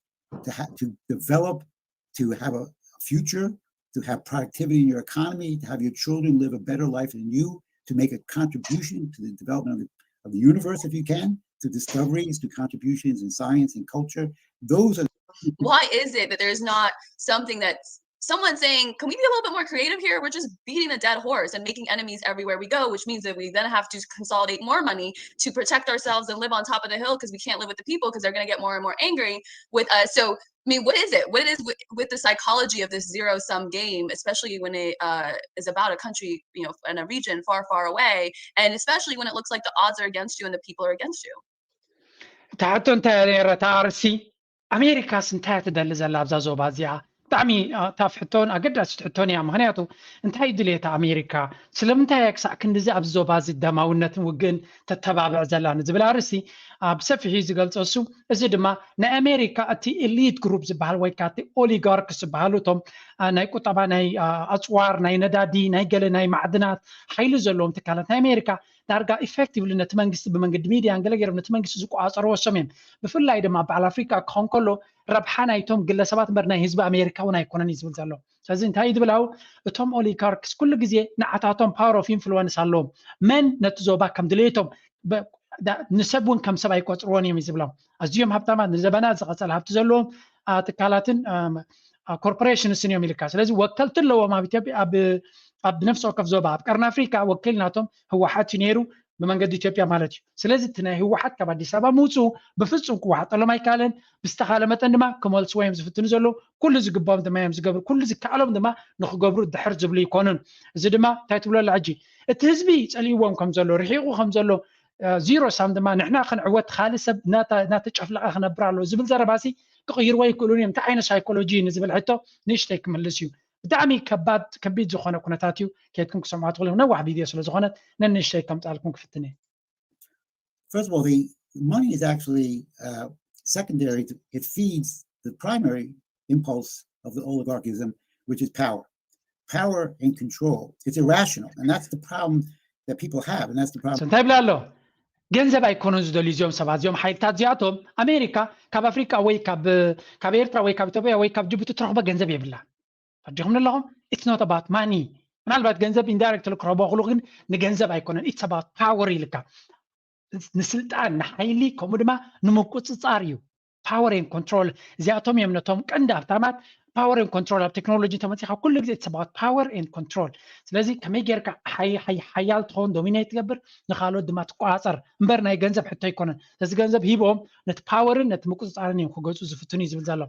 to have to develop, to have a future, to have productivity in your economy, to have your children live a better life than you, to make a contribution to the development of the, of the universe if you can, to discoveries, to contributions in science and culture. Those are Why is it that there's not something that's someone saying, "Can we be a little bit more creative here? We're just beating the dead horse and making enemies everywhere we go," which means that we then have to consolidate more money to protect ourselves and live on top of the hill because we can't live with the people because they're going to get more and more angry with us. So, I mean, what is it? What it is with, with the psychology of this zero sum game, especially when it uh, is about a country, you know, and a region far, far away, and especially when it looks like the odds are against you and the people are against you? እታ ሕቶ እንታይ እያ ነይራ? እታ ኣርሲ ኣሜሪካስ እንታይ እያ ትደሊ ዘላ ኣብዛ ዞባ እዚኣ? ብጣዕሚ ታፍ ሕቶን ኣገዳሲት ሕቶን እያ። ምክንያቱ እንታይ ድልየታ ኣሜሪካ? ስለምንታይ እያ ክሳዕ ክንድዚ ኣብዚ ዞባ እዚ ደማውነትን ውግእን ተተባብዕ ዘላ ንዝብል ኣርእስቲ ብሰፊሑ እዩ ዝገልፆ እሱ። እዚ ድማ ናይ ኣሜሪካ እቲ ኤሊት ግሩፕ ዝበሃል ወይ ከዓ እቲ ኦሊጋርክስ ዝበሃሉ እቶም ናይ ቁጠባ ናይ ኣፅዋር ናይ ነዳዲ ናይ ገለ ናይ ማዕድናት ሓይሊ ዘለዎም ትካላት ናይ ኣሜሪካ ዳርጋ ኢፌክቲቭሊ ነቲ መንግስቲ ብመንገዲ ሚድያን ገለ ገይሮም ነቲ መንግስቲ ዝቆፃፀርዎ እሶም እዮም። ብፍላይ ድማ በዓል ኣፍሪካ ክኸውን ከሎ ረብሓ ናይቶም ግለሰባት እምበር ናይ ህዝቢ ኣሜሪካ እውን ኣይኮነን እዩ ዝብል ዘሎ። ስለዚ እንታይ እዩ ዝብል ኣብኡ? እቶም ኦሊጋርክስ ኩሉ ግዜ ንዓታቶም power of influence ኣለዎም። መን ነቲ ዞባ ከም ድሌቶም ንሰብ እውን ከም ሰብ ኣይቆፅርዎን እዮም እዩ ዝብሎም። ኣዝዮም ሃብታማት ንዘበናት ዝቐፀለ ሃብቲ ዘለዎም ትካላትን ኮርፖሬሽንስን እዮም ኢልካ። ስለዚ ወከልቲ ኣለዎም ኣብ ኢትዮጵያ ኣብ ነፍሲ ወከፍ ዞባ ኣብ ቀርኒ ኣፍሪካ ወኪል ናቶም ህወሓት እዩ ነይሩ ብመንገዲ ኢትዮጵያ ማለት እዩ። ስለዚ እቲ ናይ ህወሓት ካብ ኣዲስ ኣበባ ምውፅኡ ብፍፁም ክወሓጠሎም ኣይከኣለን። ብዝተኻለ መጠን ድማ ክመልስዎ እዮም ዝፍትኑ ዘለዉ። ኩሉ ዝግባኦም ድማ እዮም ዝገብሩ። ኩሉ ዝከኣሎም ድማ ንክገብሩ ድሕር ዝብሉ ይኮኑን። እዚ ድማ እንታይ ትብሎ ኣላ ሕጂ? እቲ ህዝቢ ፀሊእዎም ከም ዘሎ ርሒቑ ከም ዘሎ ዚሮ ሳም ድማ ንሕና ክንዕወት ካልእ ሰብ እናተጨፍለቐ ክነብር ኣለዎ ዝብል ዘረባሲ ክቕይርዎ ይክእሉን እዮም። እንታይ ዓይነት ሳይኮሎጂ ንዝብል ሕቶ ንእሽተይ ክምልስ እዩ። ብጣዕሚ ከባድ ከቢድ ዝኾነ ኩነታት እዩ። ከይድኩም ክሰምዖ ትኽእሉ ነዋሕ ቪድዮ ስለ ዝኾነት ነንእሽተይ ከምፃልኩም ክፍትን እየ። First of all, the money is actually uh, secondary. To, it feeds the primary impulse of the oligarchism, which is power. Power and control. It's irrational, and that's the problem that people have, and that's the problem. እንታይ ብላ ኣሎ? ገንዘብ ኣይኮኑን ዝደልዩ እዚኦም ሰባት። እዚኦም ሓይልታት እዚኣቶም ኣሜሪካ ካብ ኣፍሪካ ወይ ካብ ኤርትራ ወይ ካብ ኢትዮጵያ ወይ ካብ ጅቡቲ ትረኽቦ ገንዘብ የብላ። ኣዲኹም ኣለኹም? It's not about money። ምናልባት ገንዘብ ኢንዳይሬክት ክረኽቦ ክሉ ግን ንገንዘብ ኣይኮነን። It's about power ኢልካ ንስልጣን ንሓይሊ ከምኡ ድማ ንምቁፅፃር እዩ። Power and control እዚኣቶም እዮም ነቶም ቀንዲ ሃብታማት power and control ኣብ ቴክኖሎጂ ተመፂኻ ኩሉ ግዜ it's about power and control። ስለዚ ከመይ ጌርካ ሓያል ትኸውን ዶሚኔት ትገብር ንካልኦት ድማ ትቆፃፀር እምበር ናይ ገንዘብ ሕቶ ኣይኮነን። ስለዚ ገንዘብ ሂቦም ነቲ ፓወርን ነቲ ምቁፅፃርን እዮም ክገፁ ዝፍትኑ እዩ ዝብል ዘሎ።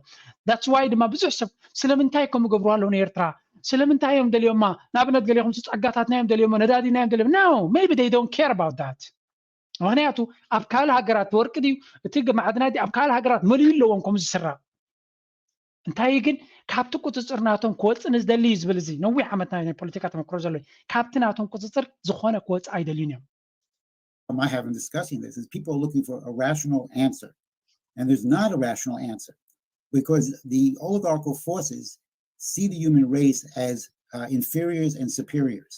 That's why ድማ ብዙሕ ሰብ ስለምንታይ ከምኡ ገብሩ ኣለዉ ንኤርትራ ስለምንታይ እዮም ደልዮማ? ንኣብነት ገሊኹም ጸጋታትና እዮም ደልዮሞ ነዳዲና እዮም ደልዮም no maybe they don't care about that። ምክንያቱ ኣብ ካልእ ሃገራት ወርቂ ድዩ እቲ ማዕድናት ድዩ ኣብ ካልእ ሃገራት መሊኡ ኣለዎም ከምኡ ዝስራቕ። እንታይ ግን ካብቲ ቁፅፅር ናቶም ክወፅእ ንዝደሊ እዩ ዝብል እዚ ነዊሕ ዓመት ናይ ፖለቲካ ተመክሮ ዘሎ ካብቲ ናቶም ቁፅፅር ዝኾነ ክወፅእ ኣይደልዩን እዮም። I have in discussing this is people are looking for a rational answer, and there's not a rational answer because the oligarchical forces see the human race as uh, inferiors and superiors.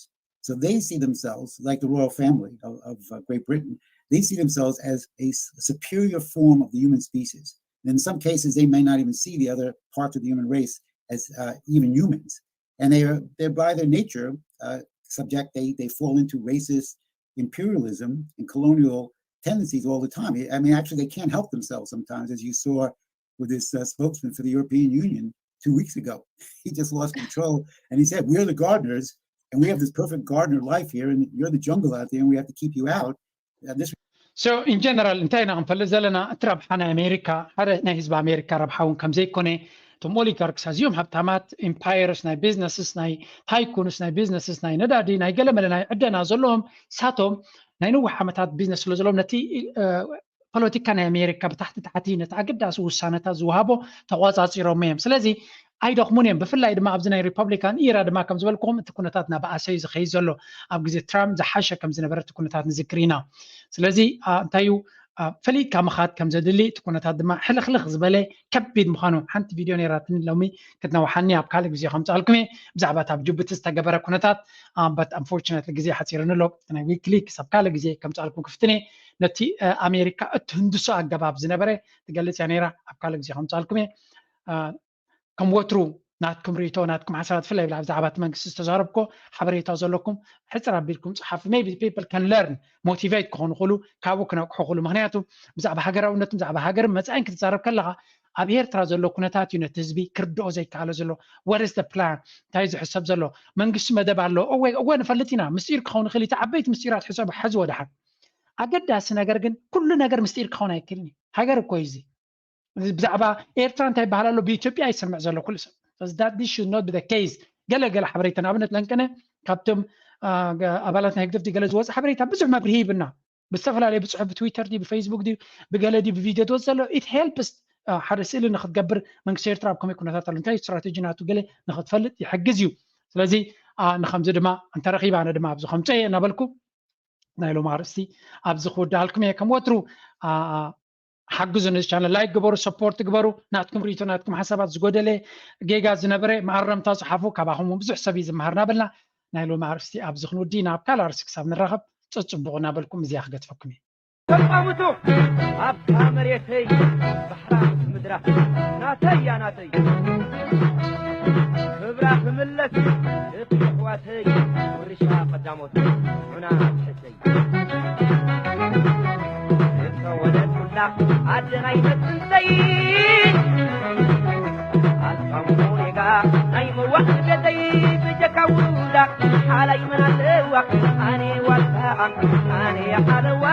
So they see themselves, like the royal family of, of uh, Great Britain, they see themselves as a superior form of the human species. In some cases, they may not even see the other parts of the human race as uh, even humans. And they are, they're by their nature uh, subject, they, they fall into racist imperialism and colonial tendencies all the time. I mean, actually, they can't help themselves sometimes, as you saw with this uh, spokesman for the European Union two weeks ago. He just lost control and he said, "We're the gardeners and we have this perfect gardener life here, and you're the jungle out there, and we have to keep you out." Uh, this So in general እንታይ ኢና ክንፈልጥ ዘለና? እቲ ረብሓ ናይ ኣሜሪካ ሓደ ናይ ህዝቢ ኣሜሪካ ረብሓ እውን ከም ዘይኮነ፣ እቶም ኦሊጋርክስ ኣዝዮም ሃብታማት ኢምፓየርስ ናይ ቢዝነስስ ናይ ታይኩንስ ናይ ቢዝነስስ ናይ ነዳዲ ናይ ገለመለ ናይ ዕደና ዘለዎም ሳቶም ናይ ነዊሕ ዓመታት ቢዝነስ ስለ ዘለዎም ነቲ ፖለቲካ ናይ ኣሜሪካ ብታሕቲ ታሕቲ ነቲ ኣገዳሲ ውሳነታት ዝወሃቦ ተቋፃፂሮም እዮም። ስለዚ ኣይደኽሙን እዮም። ብፍላይ ድማ ኣብዚ ናይ ሪፐብሊካን ኢራ ድማ ከም ዝበልኩም እቲ ኩነታት ናባኣሰ እዩ ዝኸይድ ዘሎ። ኣብ ግዜ ትራምፕ ዝሓሸ ከም ዝነበረ እቲ ኩነታት ንዝክር ኢና። ስለዚ እንታይ እዩ ፈሊጥካ ምኻድ ከም ዘድሊ እቲ ኩነታት ድማ ሕልኽልኽ ዝበለ ከቢድ ምዃኑ ሓንቲ ቪድዮ ነይራትኒ ሎሚ ክትነውሓኒ ኣብ ካልእ ግዜ ከምፅኣልኩም እየ ብዛዕባ ኣብ ጅቡቲ ዝተገበረ ኩነታት። But unfortunately ግዜ ሓፂርኒ ኣሎ። ናይ ዊክሊ ክሳብ ካልእ ግዜ ከምፅኣልኩም ክፍትን እየ። ነቲ ኣሜሪካ እትህንድሶ ኣገባብ ዝነበረ ትገልፅ እያ ነይራ። ኣብ ካልእ ግዜ ከምፅኣልኩም እየ። ከም ወትሩ ናትኩም ርእቶ ናትኩም ሓሳባት ፍላይ ብላ ብዛዕባ እቲ መንግስቲ ዝተዛረብኮ ሓበሬታ ዘለኩም ሕፅር ኣቢልኩም ፀሓፉ። Maybe people can learn, motivate ክኾኑ ክእሉ ካብኡ ክነቅሑ ክእሉ። ምክንያቱ ብዛዕባ ሃገራውነትን ብዛዕባ ሃገርን መፃኢን ክትዛረብ ከለካ ኣብ ኤርትራ ዘሎ ኩነታት እዩ ነቲ ህዝቢ ክርድኦ ዘይከኣሎ ዘሎ። What is the plan? እንታይ ዝሕሰብ ዘሎ መንግስቲ መደብ ኣሎ? እወ እወ ንፈልጥ ኢና። ምስጢር ክኸውን ይኽእል እዩ። እቲ ዓበይቲ ምስጢራት ሕሰቡ፣ ሓዝዎ ደሓን። ኣገዳሲ ነገር ግን ኩሉ ነገር ምስጢር ክኸውን ኣይክእልን እዩ። ሃገር እኮ እዩ እዚ። ብዛዕባ ኤርትራ እንታይ ይበሃል ኣሎ ብኢትዮጵያ ይሰምዕ ዘሎ ኩሉ ሰብ። That this should not be the case። ገለ ገለ ሓበሬታ ንኣብነት ለንቀነ ካብቶም ኣባላት ናይ ህግደፍ ገለ ዝወፀ ሓበሬታ ብዙሕ መብርሂ ይብና ብዝተፈላለየ ብፅሑፍ ብትዊተር ድዩ ብፌስቡክ ድዩ ብገለ ድዩ ብቪድዮ ዝወፅ ዘሎ it helps ሓደ ስእሊ ንክትገብር መንግስቲ ኤርትራ ኣብ ከመይ ኩነታት ኣሎ እንታይ ስትራቴጂ ናቱ ገለ ንክትፈልጥ ይሕግዝ እዩ። ስለዚ ንከምዚ ድማ እንተረኺባ ኣነ ድማ ኣብዚ ከምፀ እየ እናበልኩ ናይ ሎም ኣርእስቲ ኣብዚ ክውድኣልኩም እየ። ከም ወትሩ ሓግዙ ነዚ ቻነል ላይክ ግበሩ ሰፖርት ግበሩ። ናትኩም ርእቶ ናትኩም ሓሳባት ዝጎደለ ጌጋ ዝነበረ መኣረምታ ጽሓፉ። ካባኹም እውን ብዙሕ ሰብ እዩ ዝመሃር እናበልና ናይ ሎም ኣርእስቲ ኣብዚ ክንውዲ ናብ ካልእ ኣርእስቲ ክሳብ ንራኸብ ጽጽቡቕ እናበልኩም እዚኣ ክገድፈኩም እየ። ተጻውቱ ኣብታ መሬተይ ባሕራ ምስ ምድራ ናተይ እያ ናተይ ክብራ ክምለስ እቲ ኣሕዋተይ ውርሻ ቀዳሞት ዑና ትሕተይ ዝተወለድኩላ ዓዲ ናይ መጽንተይ ኣልፋሙ ኔጋ ናይ መዋዕ ቤተይ ብጀካ ውሉዳ ሓላይ መን ኣለዋ ኣነ ዋልታ ኣነ ሓለዋ